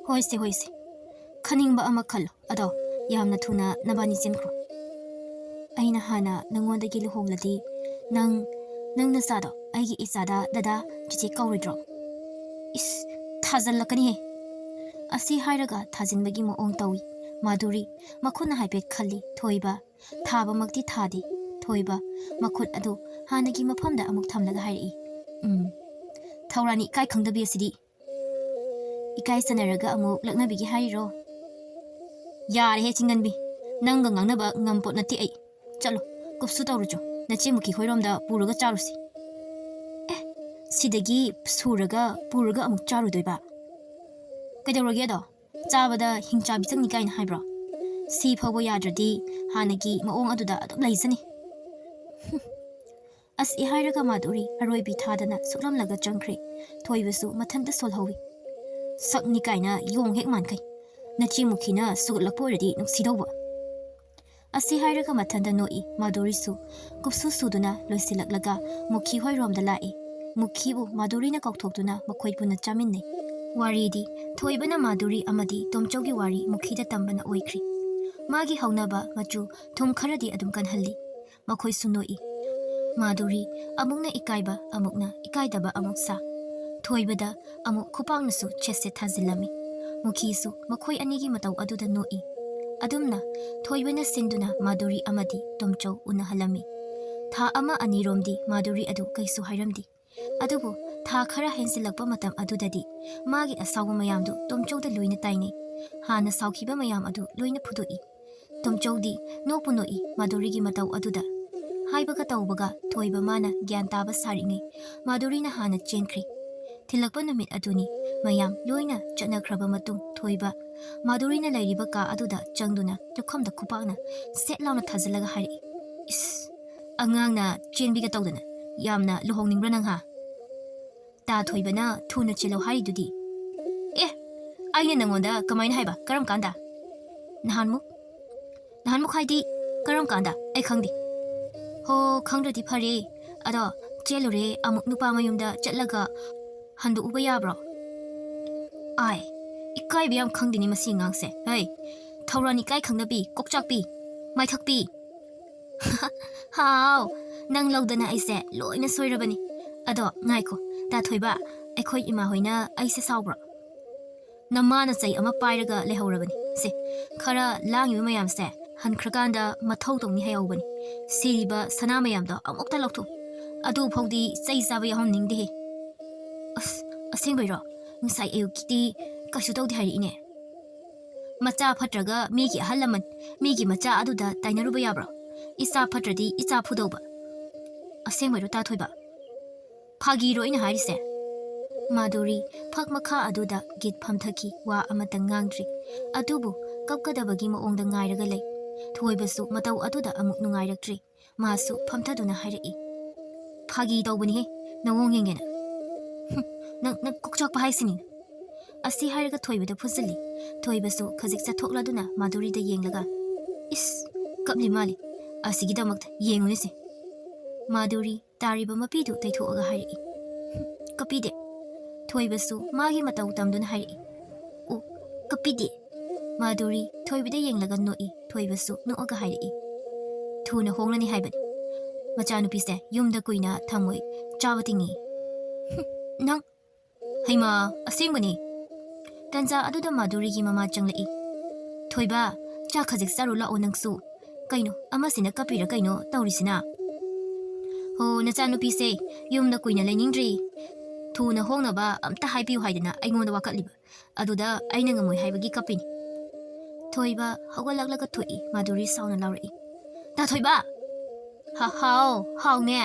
ꯍꯣꯏꯁꯦ, ꯍꯣꯏꯁꯦ, ꯈꯟꯅꯤꯡꯕ ꯑꯃ ꯈꯜꯂꯣ꯫ ꯑꯗꯣ, ꯌꯥꯝꯅ ꯊꯨꯅ ꯅꯕꯥꯅꯤ ꯆꯦꯟꯈ꯭ꯔꯣ꯫ ꯑꯩꯅ ꯍꯥꯟꯅ ꯅꯪꯉꯣꯟꯗꯒꯤ ꯂꯨꯍꯣꯡꯂꯗꯤ ꯅꯪ, ꯅꯪ ꯅꯆꯥꯗꯣ ꯑꯩꯒꯤ ꯏꯆꯥꯗ ꯗꯗꯥ, ꯆꯤꯆꯦ ꯀꯧꯔꯣꯏꯗ꯭ꯔꯣ? ꯏꯁ, ꯊꯥꯖꯜꯂꯛꯀꯅꯤꯍꯦ꯫ ꯑꯁꯤ ꯍꯥꯏꯔꯒ ꯊꯥꯖꯤꯟꯕꯒꯤ ꯃꯑꯣꯡ ꯇꯧꯏ ꯃꯥꯙꯨꯔꯤ꯫ ꯃꯈꯨꯠꯅ ꯍꯥꯏꯐꯦꯠ ꯈꯜꯂꯤ ꯊꯣꯏꯕ꯫ ꯊꯥꯕꯃꯛꯇꯤ ꯊꯥꯗꯦ꯫ ꯊꯣꯏꯕ ꯃꯈꯨꯠ ꯑꯗꯨ ꯍꯥꯟꯅꯒꯤ ꯃꯐꯝꯗ ꯑꯃꯨꯛ ꯊꯝꯂꯒ ꯍꯥꯏꯔꯛꯏ, "ꯎꯝ, ꯊꯧꯔꯥꯅꯤ ꯏꯀꯥꯏ ꯈꯪꯗꯕꯤ ꯑꯁꯤꯗꯤ꯫ ꯏꯀꯥꯏ ꯁꯅꯔꯒ ꯑꯃꯨꯛ ꯂꯛꯅꯕꯤꯒꯦ ꯍꯥꯏꯔꯤꯔꯣ?" "ꯌꯥꯔꯦꯍꯦ ꯆꯤꯡꯒꯟꯕꯤ, ꯅꯪꯒ ꯉꯥꯡꯅꯕ ꯉꯝꯄꯣꯠ ꯅꯠꯇꯦ ꯑꯩ꯫ ꯆꯠꯂꯣ, ꯀꯨꯞꯁꯨ ꯇꯧꯔꯨꯆꯣ, ꯅꯆꯦ ꯃꯨꯈꯤ ꯍꯣꯏꯔꯣꯝꯗ ꯄꯨꯔꯒ ꯆꯥꯔꯨꯁꯤ꯫" "ꯑꯦ, ꯁꯤꯗꯒꯤ ꯁꯨꯔꯒ ꯄꯨꯔꯒ ꯑꯃꯨꯛ ꯆꯥꯔꯨꯗꯣꯏꯕ? ꯀꯩꯗꯧꯔꯒꯦ ꯑꯗꯣ? ꯆꯥꯕꯗ ꯍꯤꯡꯆꯥꯕꯤ ꯆꯪꯅꯤ ꯀꯥꯏꯅ ꯍꯥꯏꯕ꯭ꯔꯣ? ꯁꯤ ꯐꯥꯎꯕ ꯌꯥꯗ꯭ꯔꯗꯤ ꯍꯥꯟꯅꯒꯤ ꯃꯑꯣꯡ ꯑꯗꯨꯗ ꯑꯗꯨꯝ ꯂꯩꯖꯅꯤ꯫" ꯑꯁꯤ ꯍꯥꯏꯔꯒ ꯃꯥꯙꯨꯔꯤ ꯑꯔꯣꯏꯕꯤ ꯊꯥꯗꯅ ꯁꯨꯛꯂꯝꯂꯒ ꯆꯪꯈ꯭ꯔꯦ꯫ ꯊꯣꯏꯕꯁꯨ ꯃꯊꯟꯇ ꯁꯣꯜꯍꯧꯏ꯫ "ꯁꯛꯅꯤ ꯀꯥꯏꯅ ꯌꯣꯡ ꯍꯦꯛ ꯃꯥꯟꯈꯩ꯫ ꯅꯆꯦ ꯃꯨꯈꯤꯅ ꯁꯨꯒꯠꯂꯛꯄ ꯑꯣꯏꯔꯗꯤ ꯅꯨꯡꯁꯤꯗꯧꯕ꯫" ꯑꯁꯤ ꯍꯥꯏꯔꯒ ꯃꯊꯟꯇ ꯅꯣꯛꯏ꯫ ꯃꯥꯙꯨꯔꯤꯁꯨ ꯀꯨꯞꯁꯨ ꯁꯨꯗꯨꯅ ꯂꯣꯏꯁꯤꯜꯂꯛꯂꯒ ꯃꯨꯈꯤ ꯍꯣꯏꯔꯣꯝꯗ ꯂꯥꯛꯏ꯫ ꯃꯨꯈꯤꯕꯨ ꯃꯥꯙꯨꯔꯤꯅ ꯀꯧꯊꯣꯛꯇꯨꯅ ꯃꯈꯣꯏ ꯄꯨꯟꯅ ꯆꯥꯃꯤꯟꯅꯩ꯫ ꯋꯥꯔꯤꯗꯤ ꯊꯣꯏꯕꯅ ꯃꯥꯙꯨꯔꯤ ꯑꯃꯗꯤ ꯇꯣꯝꯆꯧꯒꯤ ꯋꯥꯔꯤ ꯃꯨꯈꯤꯗ ꯇꯝꯕꯅ ꯑꯣꯏꯈ꯭ꯔꯤ꯫ ꯃꯥꯒꯤ ꯍꯧꯅꯕ ꯃꯆꯨ ꯊꯨꯝ ꯈꯔꯗꯤ ꯑꯗꯨꯝ ꯀꯟꯍꯜꯂꯤ꯫ ꯃꯈꯣꯏꯁꯨ ꯅꯣꯛꯏ꯫ ꯃꯥꯙꯨꯔꯤ ꯑꯃꯨꯛꯅ ꯏꯀꯥꯏꯕ, ꯑꯃꯨꯛꯅ ꯏꯀꯥꯏꯗꯕ ꯑꯃꯨꯛ ꯁꯥ꯫ ꯊꯣꯏꯕꯗ ꯑꯃꯨꯛ ꯈꯨꯄꯥꯛꯅꯁꯨ ꯁꯦꯠ ꯁꯦꯠ ꯊꯥꯖꯤꯜꯂꯝꯃꯤ꯫ ꯃꯨꯈꯤꯁꯨ ꯃꯈꯣꯏ ꯑꯅꯤꯒꯤ ꯃꯇꯧ ꯑꯗꯨꯗ ꯅꯣꯛꯏ꯫ ꯑꯗꯨꯝꯅ ꯊꯣꯏꯕꯅ ꯁꯤꯟꯗꯨꯅ ꯃꯥꯙꯨꯔꯤ ꯑꯃꯗꯤ ꯇꯣꯝꯆꯧ ꯎꯅꯍꯜꯂꯝꯃꯤ꯫ ꯊꯥ ꯑꯃ ꯑꯅꯤꯔꯣꯝꯗꯤ ꯃꯥꯙꯨꯔꯤ ꯑꯗꯨ ꯀꯩꯁꯨ ꯍꯥꯏꯔꯝꯗꯦ꯫ ꯑꯗꯨꯕꯨ ꯊꯥ ꯈꯔ ꯍꯦꯟꯖꯤꯜꯂꯛꯄ ꯃꯇꯝ ꯑꯗꯨꯗꯗꯤ ꯃꯥꯒꯤ ꯑꯁꯥꯎꯕ ꯃꯌꯥꯝꯗꯨ ꯇꯣꯝꯆꯧꯗ ꯂꯣꯏꯅ ꯇꯥꯏꯅꯩ꯫ ꯍꯥꯟꯅ ꯁꯥꯎꯈꯤꯕ ꯃꯌꯥꯝ ꯑꯗꯨ ꯂꯣꯏꯅ ꯐꯨꯗꯣꯛꯏ꯫ ꯇꯣꯝꯆꯧꯗꯤ ꯅꯣꯛꯄꯨ ꯅꯣꯛꯏ ꯃꯥꯗꯨꯔꯤꯒꯤ ꯃꯇꯧ ꯑꯗꯨꯗ꯫ ꯍꯥꯏꯕꯒ ꯇꯧꯕꯒ ꯊꯣꯏꯕ ꯃꯥꯅ ꯒ꯭ꯌꯥꯟ ꯇꯥꯕ ꯁꯥꯔꯤꯉꯩ ꯃꯥꯗꯨꯔꯤꯅ ꯍꯥꯟꯅ ꯆꯦꯟꯈ꯭ꯔꯦ꯫ ꯊꯤꯜꯂꯛꯄ ꯅꯨꯃꯤꯠ ꯑꯗꯨꯅꯤ꯫ ꯃꯌꯥꯝ ꯂꯣꯏꯅ ꯆꯠꯅꯈ꯭ꯔꯕ ꯃꯇꯨꯡ ꯊꯣꯏꯕ ꯃꯥꯗꯨꯔꯤꯅ ꯂꯩꯔꯤꯕ ꯀꯥ ꯑꯗꯨꯗ ꯆꯪꯗꯨꯅ ꯂꯨꯈꯝꯗ ꯈꯨꯄꯥꯛꯅ ꯁꯦꯠ ꯂꯥꯎꯅ ꯊꯥꯖꯤꯜꯂꯒ ꯍꯥꯏꯔꯛꯏ, "ꯏꯁ! ꯑꯉꯥꯡꯅ ꯆꯦꯟꯕꯤꯒ ꯇꯧꯗꯅ ꯌꯥꯝꯅ ꯂꯨꯍꯣꯡꯅꯤꯡꯕ꯭ꯔꯥ ꯅꯪ, ꯍꯥ? ꯇꯥ ꯊꯣꯏꯕꯅ ꯊꯨꯅ ꯆꯦꯜꯂꯣ ꯍꯥꯏꯔꯤꯗꯨꯗꯤ?" "ꯑꯦ, ꯑꯩꯅ ꯅꯪꯉꯣꯟꯗ ꯀꯃꯥꯏꯅ ꯍꯥꯏꯕ? ꯀꯔꯝ ꯀꯥꯟꯗ?" "ꯅꯍꯥꯟꯃꯨꯛ꯫" "ꯅꯍꯥꯟꯃꯨꯛ ꯍꯥꯏꯗꯤ ꯀꯔꯝ ꯀꯥꯟꯗ? ꯑꯩ ꯈꯪꯗꯦ꯫" "ꯍꯣ, ꯈꯪꯗ꯭ꯔꯗꯤ ꯐꯔꯦ꯫ ꯑꯗꯣ ꯆꯦꯜꯂꯨꯔꯦ, ꯑꯃꯨꯛ ꯅꯨꯄꯥ ꯃꯌꯨꯝꯗ ꯆꯠꯂꯒ ꯍꯟꯗꯣꯛꯎꯕ ꯌꯥꯕ꯭ꯔꯣ?" "ꯑꯥꯏ, ꯏꯀꯥꯏꯕ ꯌꯥꯝ ꯈꯪꯗꯦꯅꯦ ꯃꯁꯤ ꯑꯉꯥꯡꯁꯦ꯫ ꯍꯩ, ꯊꯧꯔꯥꯟ ꯏꯀꯥꯏ ꯈꯪꯗꯕꯤ, ꯀꯣꯛꯆꯥꯛꯄꯤ, ꯃꯥꯏꯊꯛꯄꯤ꯫" "ꯍꯥꯎ, ꯅꯪ ꯂꯧꯗꯅ ꯑꯩꯁꯦ ꯂꯣꯏꯅ ꯁꯣꯏꯔꯕꯅꯤ꯫ ꯑꯗꯣ ꯉꯥꯏꯈꯣ, ꯇꯥ ꯊꯣꯏꯕ, ꯑꯩꯈꯣꯏ ꯏꯃꯥ ꯍꯣꯏꯅ ꯑꯩꯁꯦ ꯁꯥꯎꯕ꯭ꯔꯣ?" "ꯅꯃꯥꯅ ꯆꯩ ꯑꯃ ꯄꯥꯏꯔꯒ ꯂꯩꯍꯧꯔꯕꯅꯤ꯫ ꯁꯦ, ꯈꯔ ꯂꯥꯡꯉꯤꯕ ꯃꯌꯥꯝꯁꯦ ꯍꯟꯈ꯭ꯔꯀꯥꯟꯗ ꯃꯊꯧ ꯇꯧꯅꯤ ꯍꯥꯏꯍꯧꯕꯅꯤ꯫ ꯁꯤꯔꯤꯕ ꯁꯅꯥ ꯃꯌꯥꯝꯗꯣ ꯑꯃꯨꯛꯇ ꯂꯧꯊꯣꯛ꯫ ꯑꯗꯨ ꯐꯥꯎꯗꯤ ꯆꯩ ꯆꯥꯕ ꯌꯥꯎꯍꯟꯅꯤꯡꯗꯦꯍꯦ꯫" "ꯑꯁ, ꯑꯁꯦꯡꯕꯩꯔꯣ? ꯉꯁꯥꯏ ꯑꯌꯨꯛꯀꯤꯗꯤ ꯀꯩꯁꯨ ꯇꯧꯗꯦ ꯍꯥꯏꯔꯛꯏꯅꯦ꯫" "ꯃꯆꯥ ꯐꯠꯇ꯭ꯔꯒ ꯃꯤꯒꯤ ꯑꯍꯜ ꯂꯃꯟ, ꯃꯤꯒꯤ ꯃꯆꯥ ꯑꯗꯨꯗ ꯇꯥꯏꯅꯔꯨꯕ ꯌꯥꯕ꯭ꯔꯣ? ꯏꯆꯥ ꯐꯠꯇ꯭ꯔꯗꯤ ꯏꯆꯥ ꯐꯨꯗꯧꯕ꯫" "ꯑꯁꯦꯡꯕꯩꯔꯣ, ꯇꯥ ꯊꯣꯏꯕ? ꯐꯥꯒꯤꯔꯣ ꯑꯩꯅ ꯍꯥꯏꯔꯤꯁꯦ?" ꯃꯥꯗꯨꯔꯤ ꯐꯛ ꯃꯈꯥ ꯑꯗꯨꯗ ꯒꯤꯠ ꯐꯝꯊꯈꯤ, ꯋꯥ ꯑꯃꯇ ꯉꯥꯡꯗ꯭ꯔꯤ꯫ ꯑꯗꯨꯕꯨ ꯀꯞꯀꯗꯕꯒꯤ ꯃꯑꯣꯡꯗ ꯉꯥꯏꯔꯒ ꯂꯩ꯫ ꯊꯣꯏꯕꯁꯨ ꯃꯇꯧ ꯑꯗꯨꯗ ꯑꯃꯨꯛ ꯅꯨꯡꯉꯥꯏꯔꯛꯇ꯭ꯔꯤ꯫ ꯃꯥꯁꯨ ꯐꯝꯊꯗꯨꯅ ꯍꯥꯏꯔꯛꯏ, "ꯐꯥꯒꯤ ꯇꯧꯕꯅꯤꯍꯦ, ꯅꯋꯣꯡ ꯌꯦꯡꯒꯦꯅ꯫ ꯍꯨꯝ, ꯅꯪ, ꯅꯪ ꯀꯣꯛꯆꯥꯛꯄ ꯍꯥꯏꯁꯤꯅꯤ꯫" ꯑꯁꯤ ꯍꯥꯏꯔꯒ ꯊꯣꯏꯕꯗ ꯐꯨꯖꯜꯂꯤ꯫ ꯊꯣꯏꯕꯁꯨ ꯈꯖꯤꯛ ꯆꯠꯊꯣꯛꯂꯗꯨꯅ ꯃꯥꯗꯨꯔꯤꯗ ꯌꯦꯡꯂꯒ, "ꯏꯁ, ꯀꯞꯂꯤ ꯃꯥꯜꯂꯤ꯫ ꯑꯁꯤꯒꯤꯗꯃꯛꯇ ꯌꯦꯡꯉꯨꯅꯦꯁꯦ꯫" ꯃꯥꯗꯨꯔꯤ ꯇꯥꯔꯤꯕ ꯃꯄꯤꯗꯨ ꯇꯩꯊꯣꯛꯑꯒ ꯍꯥꯏꯔꯛꯏ, "ꯍꯨꯝ, ꯀꯞꯄꯤꯗꯦ꯫" ꯊꯣꯏꯕꯁꯨ ꯃꯥꯒꯤ ꯃꯇꯧ ꯇꯝꯗꯨꯅ ꯍꯥꯏꯔꯛꯏ, "ꯑꯣ, ꯀꯞꯄꯤꯗꯦ꯫" ꯃꯥꯗꯨꯔꯤ ꯊꯣꯏꯕꯗ ꯌꯦꯡꯂꯒ ꯅꯣꯛꯏ꯫ ꯊꯣꯏꯕꯁꯨ ꯅꯣꯛꯑꯒ ꯍꯥꯏꯔꯛꯏ, "ꯊꯨꯅ ꯍꯣꯡꯂꯅꯤ ꯍꯥꯏꯕꯅꯤ꯫ ꯃꯆꯥꯅꯨꯄꯤꯁꯦ ꯌꯨꯝꯗ ꯀꯨꯏꯅ ꯊꯝꯃꯣꯏ, ꯆꯥꯕ ꯇꯤꯡꯉꯤ꯫" "ꯍꯨꯝ, ꯅꯪ!" "ꯍꯩꯃꯥ, ꯑꯁꯦꯡꯕꯅꯤ꯫" ꯇꯟꯖꯥ ꯑꯗꯨꯗ ꯃꯥꯗꯨꯔꯤꯒꯤ ꯃꯃꯥ ꯆꯪꯂꯛꯏ꯫ "ꯊꯣꯏꯕ, ꯆꯥ ꯈꯖꯤꯛ ꯆꯥꯔꯨ ꯂꯥꯛꯑꯣ ꯅꯪꯁꯨ꯫ ꯀꯩꯅꯣ, ꯑꯃꯁꯤꯅ ꯀꯞꯄꯤꯔ ꯀꯩꯅꯣ ꯇꯧꯔꯤꯁꯤꯅ?" "ꯍꯣ, ꯅꯆꯥꯅꯨꯄꯤꯁꯦ ꯌꯨꯝꯗ ꯀꯨꯏꯅ ꯂꯩꯅꯤꯡꯗ꯭ꯔꯤ꯫ ꯊꯨꯅ ꯍꯣꯡꯅꯕ ꯑꯝꯇ ꯍꯥꯏꯕꯤꯌꯨ ꯍꯥꯏꯗꯅ ꯑꯩꯉꯣꯟꯗ ꯋꯥꯀꯠꯂꯤꯕ꯫ ꯑꯗꯨꯗ ꯑꯩꯅ ꯉꯝꯃꯣꯏ ꯍꯥꯏꯕꯒꯤ ꯀꯞꯄꯤꯅꯤ꯫ ꯊꯣꯏꯕ ꯍꯧꯒꯠꯂꯛꯂꯒ ꯊꯣꯛꯏ꯫ ꯃꯥꯗꯨꯔꯤ ꯁꯥꯎꯅ ꯂꯥꯎꯔꯛꯏ, "ꯇꯥ ꯊꯣꯏꯕ!" "ꯍꯥ-, ꯍꯥꯎ, ꯍꯥꯎꯅꯦ!"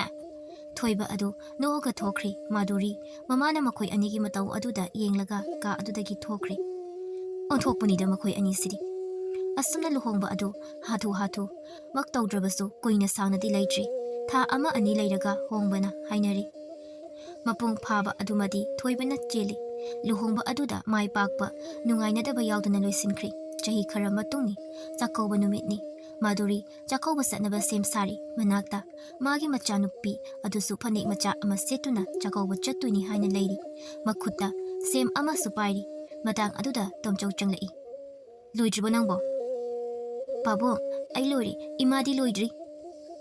ꯊꯣꯏꯕ ꯑꯗꯨ ꯅꯣꯛꯑꯒ ꯊꯣꯛꯈ꯭ꯔꯦ꯫ ꯃꯥꯗꯨꯔꯤ ꯃꯃꯥꯅ ꯃꯈꯣꯏ ꯑꯅꯤꯒꯤ ꯃꯇꯧ ꯑꯗꯨꯗ ꯌꯦꯡꯂꯒ ꯀꯥ ꯑꯗꯨꯗꯒꯤ ꯊꯣꯛꯈ꯭ꯔꯦ꯫ "ꯑꯣꯟꯊꯣꯛꯄꯅꯤꯗ ꯃꯈꯣꯏ ꯑꯅꯤꯁꯤꯗꯤ꯫" ꯑꯁꯨꯝꯅ ꯂꯨꯍꯣꯡꯕ ꯑꯗꯨ ꯍꯥꯊꯨ ꯍꯥꯊꯨ ꯃꯛ ꯇꯧꯗ꯭ꯔꯕꯁꯨ ꯀꯨꯏꯅ ꯁꯥꯡꯅꯗꯤ ꯂꯩꯇ꯭ꯔꯤ꯫ ꯊꯥ ꯑꯃ ꯑꯅꯤ ꯂꯩꯔꯒ ꯍꯣꯡꯕꯅ ꯍꯥꯏꯅꯔꯤ꯫ ꯃꯄꯨꯡ ꯐꯥꯕ ꯑꯗꯨꯃꯗꯤ ꯊꯣꯏꯕꯅ ꯆꯦꯜꯂꯤ꯫ ꯂꯨꯍꯣꯡꯕ ꯑꯗꯨꯗ ꯃꯥꯏ ꯄꯥꯛꯄ, ꯅꯨꯡꯉꯥꯏꯅꯗꯕ ꯌꯥꯎꯗꯅ ꯂꯣꯏꯁꯤꯟꯈ꯭ꯔꯦ꯫ ꯆꯍꯤ ꯈꯔ ꯃꯇꯨꯡꯅꯤ꯫ ꯆꯥꯛꯀꯧꯕ ꯅꯨꯃꯤꯠꯅꯤ꯫ ꯃꯥꯗꯨꯔꯤ ꯆꯥꯛꯀꯧꯕ ꯆꯠꯅꯕ ꯁꯦꯝ ꯁꯥꯔꯤ꯫ ꯃꯅꯥꯛꯇ ꯃꯥꯒꯤ ꯃꯆꯥꯅꯨꯄꯤ ꯑꯗꯨꯁꯨ ꯐꯅꯦꯛ ꯃꯆꯥ ꯑꯃ ꯁꯦꯠꯇꯨꯅ ꯆꯥꯛꯀꯧꯕ ꯆꯠꯇꯣꯏꯅꯤ ꯍꯥꯏꯅ ꯂꯩꯔꯤ꯫ ꯃꯈꯨꯠꯇ ꯁꯦꯝ ꯑꯃꯁꯨ ꯄꯥꯏꯔꯤ꯫ ꯃꯇꯥꯡ ꯑꯗꯨꯗ ꯇꯣꯝꯆꯧ ꯆꯪꯂꯛꯏ꯫ "ꯂꯣꯏꯗ꯭ꯔꯤꯕꯣ ꯅꯪꯕꯣ?" "ꯄꯥꯕꯨꯡ, ꯑꯩ ꯂꯣꯏꯔꯦ, ꯏꯃꯥꯗꯤ ꯂꯣꯏꯗ꯭ꯔꯤ꯫"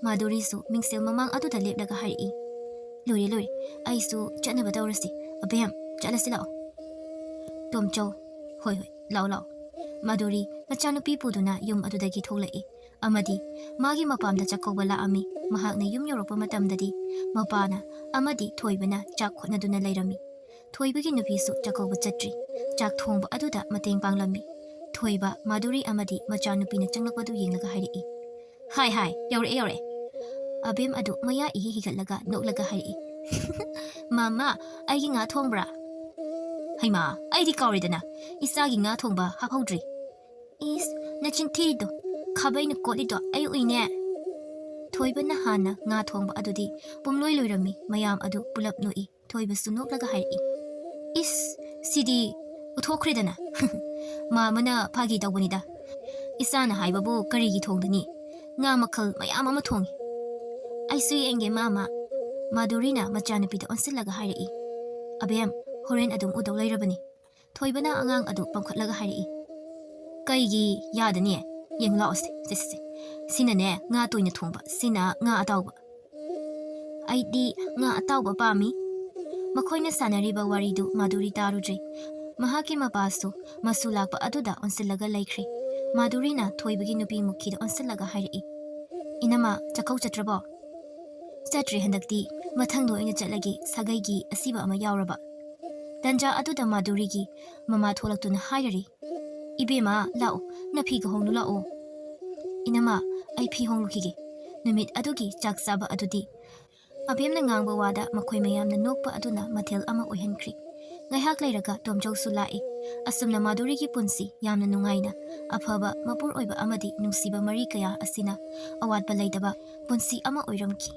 ꯃꯥꯗꯨꯔꯤꯁꯨ ꯃꯤꯡꯁꯦꯜ ꯃꯃꯥꯡ ꯑꯗꯨꯗ ꯂꯦꯞꯂꯒ ꯍꯥꯏꯔꯛꯏ꯫ "ꯂꯣꯏꯔꯦ, ꯂꯣꯏꯔꯦ, ꯑꯩꯁꯨ ꯆꯠꯅꯕ ꯇꯧꯔꯁꯤ꯫ ꯑꯕꯦꯝ, ꯆꯠꯂꯁꯤ ꯂꯥꯛꯑꯣ꯫" ꯇꯣꯝꯆꯧ, "ꯍꯣꯏ, ꯍꯣꯏ, ꯂꯥꯛꯑꯣ, ꯂꯥꯛꯑꯣ꯫" ꯃꯥꯗꯨꯔꯤ ꯃꯆꯥꯅꯨꯄꯤ ꯄꯨꯗꯨꯅ ꯌꯨꯝ ꯑꯗꯨꯗꯒꯤ ꯊꯣꯛꯂꯛꯏ꯫ ꯑꯃꯗꯤ ꯃꯥꯒꯤ ꯃꯄꯥꯝꯗ ꯆꯥꯛꯀꯧꯕ ꯂꯥꯛꯑꯝꯃꯤ꯫ ꯃꯍꯥꯛꯅ ꯌꯨꯝ ꯌꯧꯔꯛꯄ ꯃꯇꯝꯗꯗꯤ ꯃꯄꯥꯅ ꯑꯃꯗꯤ ꯊꯣꯏꯕꯅ ꯆꯥꯛ ꯍꯣꯠꯅꯗꯨꯅ ꯂꯩꯔꯝꯃꯤ꯫ ꯊꯣꯏꯕꯒꯤ ꯅꯨꯄꯤꯁꯨ ꯆꯥꯛꯀꯧꯕ ꯆꯠꯇ꯭ꯔꯤ꯫ ꯆꯥꯛ ꯊꯣꯡꯕ ꯑꯗꯨꯗ ꯃꯇꯦꯡ ꯄꯥꯡꯂꯝꯃꯤ꯫ ꯊꯣꯏꯕ, ꯃꯥꯗꯨꯔꯤ ꯑꯃꯗꯤ ꯃꯆꯥꯅꯨꯄꯤꯅ ꯆꯪꯂꯛꯄꯗꯨ ꯌꯦꯡꯂꯒ ꯍꯥꯏꯔꯛꯏ, "ꯍꯥꯏ, ꯍꯥꯏ, ꯌꯧꯔꯛꯑꯦ, ꯌꯧꯔꯛꯑꯦ꯫" ꯑꯕꯦꯝ ꯑꯗꯨ ꯃꯌꯥ ꯏꯍꯤ ꯍꯤꯒꯠꯂꯒ ꯅꯣꯛꯂꯒ ꯍꯥꯏꯔꯛꯏ, "ꯃꯃꯥ, ꯑꯩꯒꯤ ꯉꯥ ꯊꯣꯡꯕ꯭ꯔꯥ? ꯍꯩꯃꯥ, ꯑꯩꯗꯤ ꯀꯥꯎꯔꯦꯗꯅ, ꯏꯆꯥꯒꯤ ꯉꯥ ꯊꯣꯡꯕ ꯍꯥꯞꯍꯧꯗ꯭ꯔꯤ꯫" "ꯏꯁ, ꯅꯆꯤꯟ ꯊꯤꯔꯤꯗꯣ, ꯈꯥꯕꯩꯅ ꯀꯣꯠꯂꯤꯗꯣ ꯑꯩ ꯎꯏꯅꯦ꯫" ꯊꯣꯏꯕꯅ ꯍꯥꯟꯅ ꯉꯥ ꯊꯣꯡꯕ ꯑꯗꯨꯗꯤ ꯄꯨꯝꯂꯣꯏ ꯂꯣꯏꯔꯝꯃꯤ꯫ ꯃꯌꯥꯝ ꯑꯗꯨ ꯄꯨꯂꯞ ꯅꯣꯛꯏ꯫ ꯊꯣꯏꯕꯁꯨ ꯅꯣꯛꯂꯒ ꯍꯥꯏꯔꯛꯏ, "ꯏꯁ, ꯁꯤꯗꯤ ꯎꯠꯊꯣꯛꯈ꯭ꯔꯦꯗꯅ꯫ ꯃꯥꯃꯅ ꯐꯥꯒꯤ ꯇꯧꯕꯅꯤꯗ꯫ ꯏꯆꯥꯅ ꯍꯥꯏꯕꯕꯨ ꯀꯔꯤꯒꯤ ꯊꯣꯡꯗꯅꯤ? ꯉꯥ ꯃꯈꯜ ꯃꯌꯥꯝ ꯑꯃ ꯊꯣꯡꯉꯤ꯫" "ꯑꯩꯁꯨ ꯌꯦꯡꯒꯦ, ꯃꯥꯃ꯫" ꯃꯥꯗꯨꯔꯤꯅ ꯃꯆꯥꯅꯨꯄꯤꯗ ꯑꯣꯟꯁꯤꯜꯂꯒ ꯍꯥꯏꯔꯛꯏ꯫ "ꯑꯕꯦꯝ, ꯍꯣꯔꯦꯟ ꯑꯗꯨꯝ ꯎꯗꯧ ꯂꯩꯔꯕꯅꯤ꯫" ꯊꯣꯏꯕꯅ ꯑꯉꯥꯡ ꯑꯗꯨ ꯄꯝꯈꯠꯂꯒ ꯍꯥꯏꯔꯛꯏ꯫ "ꯀꯩꯒꯤ ꯌꯥꯗꯅꯤ? ꯌꯦꯡꯉꯨ ꯂꯥꯛꯑꯣꯁꯦ, ꯁꯦ, ꯁꯦ, ꯁꯦ꯫ ꯁꯤꯅꯅꯦ ꯉꯥ ꯇꯣꯏꯅ ꯊꯣꯡꯕ, ꯁꯤꯅ ꯉꯥ ꯑꯇꯥꯎꯕ꯫" "ꯑꯩꯗꯤ ꯉꯥ ꯑꯇꯥꯎꯕ ꯄꯥꯝꯃꯤ꯫" ꯃꯈꯣꯏꯅ ꯁꯥꯟꯅꯔꯤꯕ ꯋꯥꯔꯤꯗꯨ ꯃꯥꯗꯨꯔꯤ ꯇꯥꯔꯨꯗ꯭ꯔꯦ꯫ ꯃꯍꯥꯛꯀꯤ ꯃꯄꯥꯁꯨ ꯃꯁꯨ ꯂꯥꯛꯄ ꯑꯗꯨꯗ ꯑꯣꯟꯁꯤꯜꯂꯒ ꯂꯩꯈ꯭ꯔꯦ꯫ ꯃꯥꯗꯨꯔꯤꯅ ꯊꯣꯏꯕꯒꯤ ꯅꯨꯄꯤ ꯃꯨꯈꯤꯗ ꯑꯣꯟꯁꯤꯜꯂꯒ ꯍꯥꯏꯔꯛꯏ, "ꯏꯅꯝꯃ, ꯆꯥꯛꯀꯧ ꯆꯠꯇ꯭ꯔꯕꯣ?" "ꯆꯠꯇ꯭ꯔꯦ ꯍꯟꯗꯛꯇꯤ, ꯃꯊꯪꯗ ꯑꯣꯏꯅ ꯆꯠꯂꯒꯦ, ꯁꯥꯒꯩꯒꯤ ꯑꯁꯤꯕ ꯑꯃ ꯌꯥꯎꯔꯕ"꯫ ꯇꯟꯖꯥ ꯑꯗꯨꯗ ꯃꯥꯗꯨꯔꯤꯒꯤ ꯃꯃꯥ ꯊꯣꯛꯂꯛꯇꯨꯅ ꯍꯥꯏꯔꯔꯤ, "ꯏꯕꯦꯝꯃ, ꯂꯥꯛꯑꯣ, ꯅꯐꯤꯒ ꯍꯣꯡꯂꯨ ꯂꯥꯛꯑꯣ"꯫ "ꯏꯅꯝꯃ, ꯑꯩ ꯐꯤ ꯍꯣꯡꯂꯨꯈꯤꯒꯦ"꯫ ꯅꯨꯃꯤꯠ ꯑꯗꯨꯒꯤ ꯆꯥꯛ ꯆꯥꯕ ꯑꯗꯨꯗꯤ ꯑꯕꯦꯝꯅ ꯉꯥꯡꯕ ꯋꯥꯗ ꯃꯈꯣꯏ ꯃꯌꯥꯝꯅ ꯅꯣꯛꯄ ꯑꯗꯨꯅ ꯃꯊꯦꯜ ꯑꯃ ꯑꯣꯏꯍꯟꯈ꯭ꯔꯤ꯫ ꯉꯥꯏꯍꯥꯛ ꯂꯩꯔꯒ ꯇꯣꯝꯆꯧꯁꯨ ꯂꯥꯛꯏ꯫ ꯑꯁꯨꯝꯅ ꯃꯥꯗꯨꯔꯤꯒꯤ ꯄꯨꯟꯁꯤ ꯌꯥꯝꯅ ꯅꯨꯡꯉꯥꯏꯅ, ꯑꯐꯕ, ꯃꯄꯨꯔ ꯑꯣꯏꯕ ꯑꯃꯗꯤ ꯅꯨꯡꯁꯤꯕ ꯃꯔꯤ ꯀꯌꯥ ꯑꯁꯤꯅ ꯑꯋꯥꯠꯄ ꯂꯩꯇꯕ ꯄꯨꯟꯁꯤ ꯑꯃ ꯑꯣꯏꯔꯝꯈꯤ꯫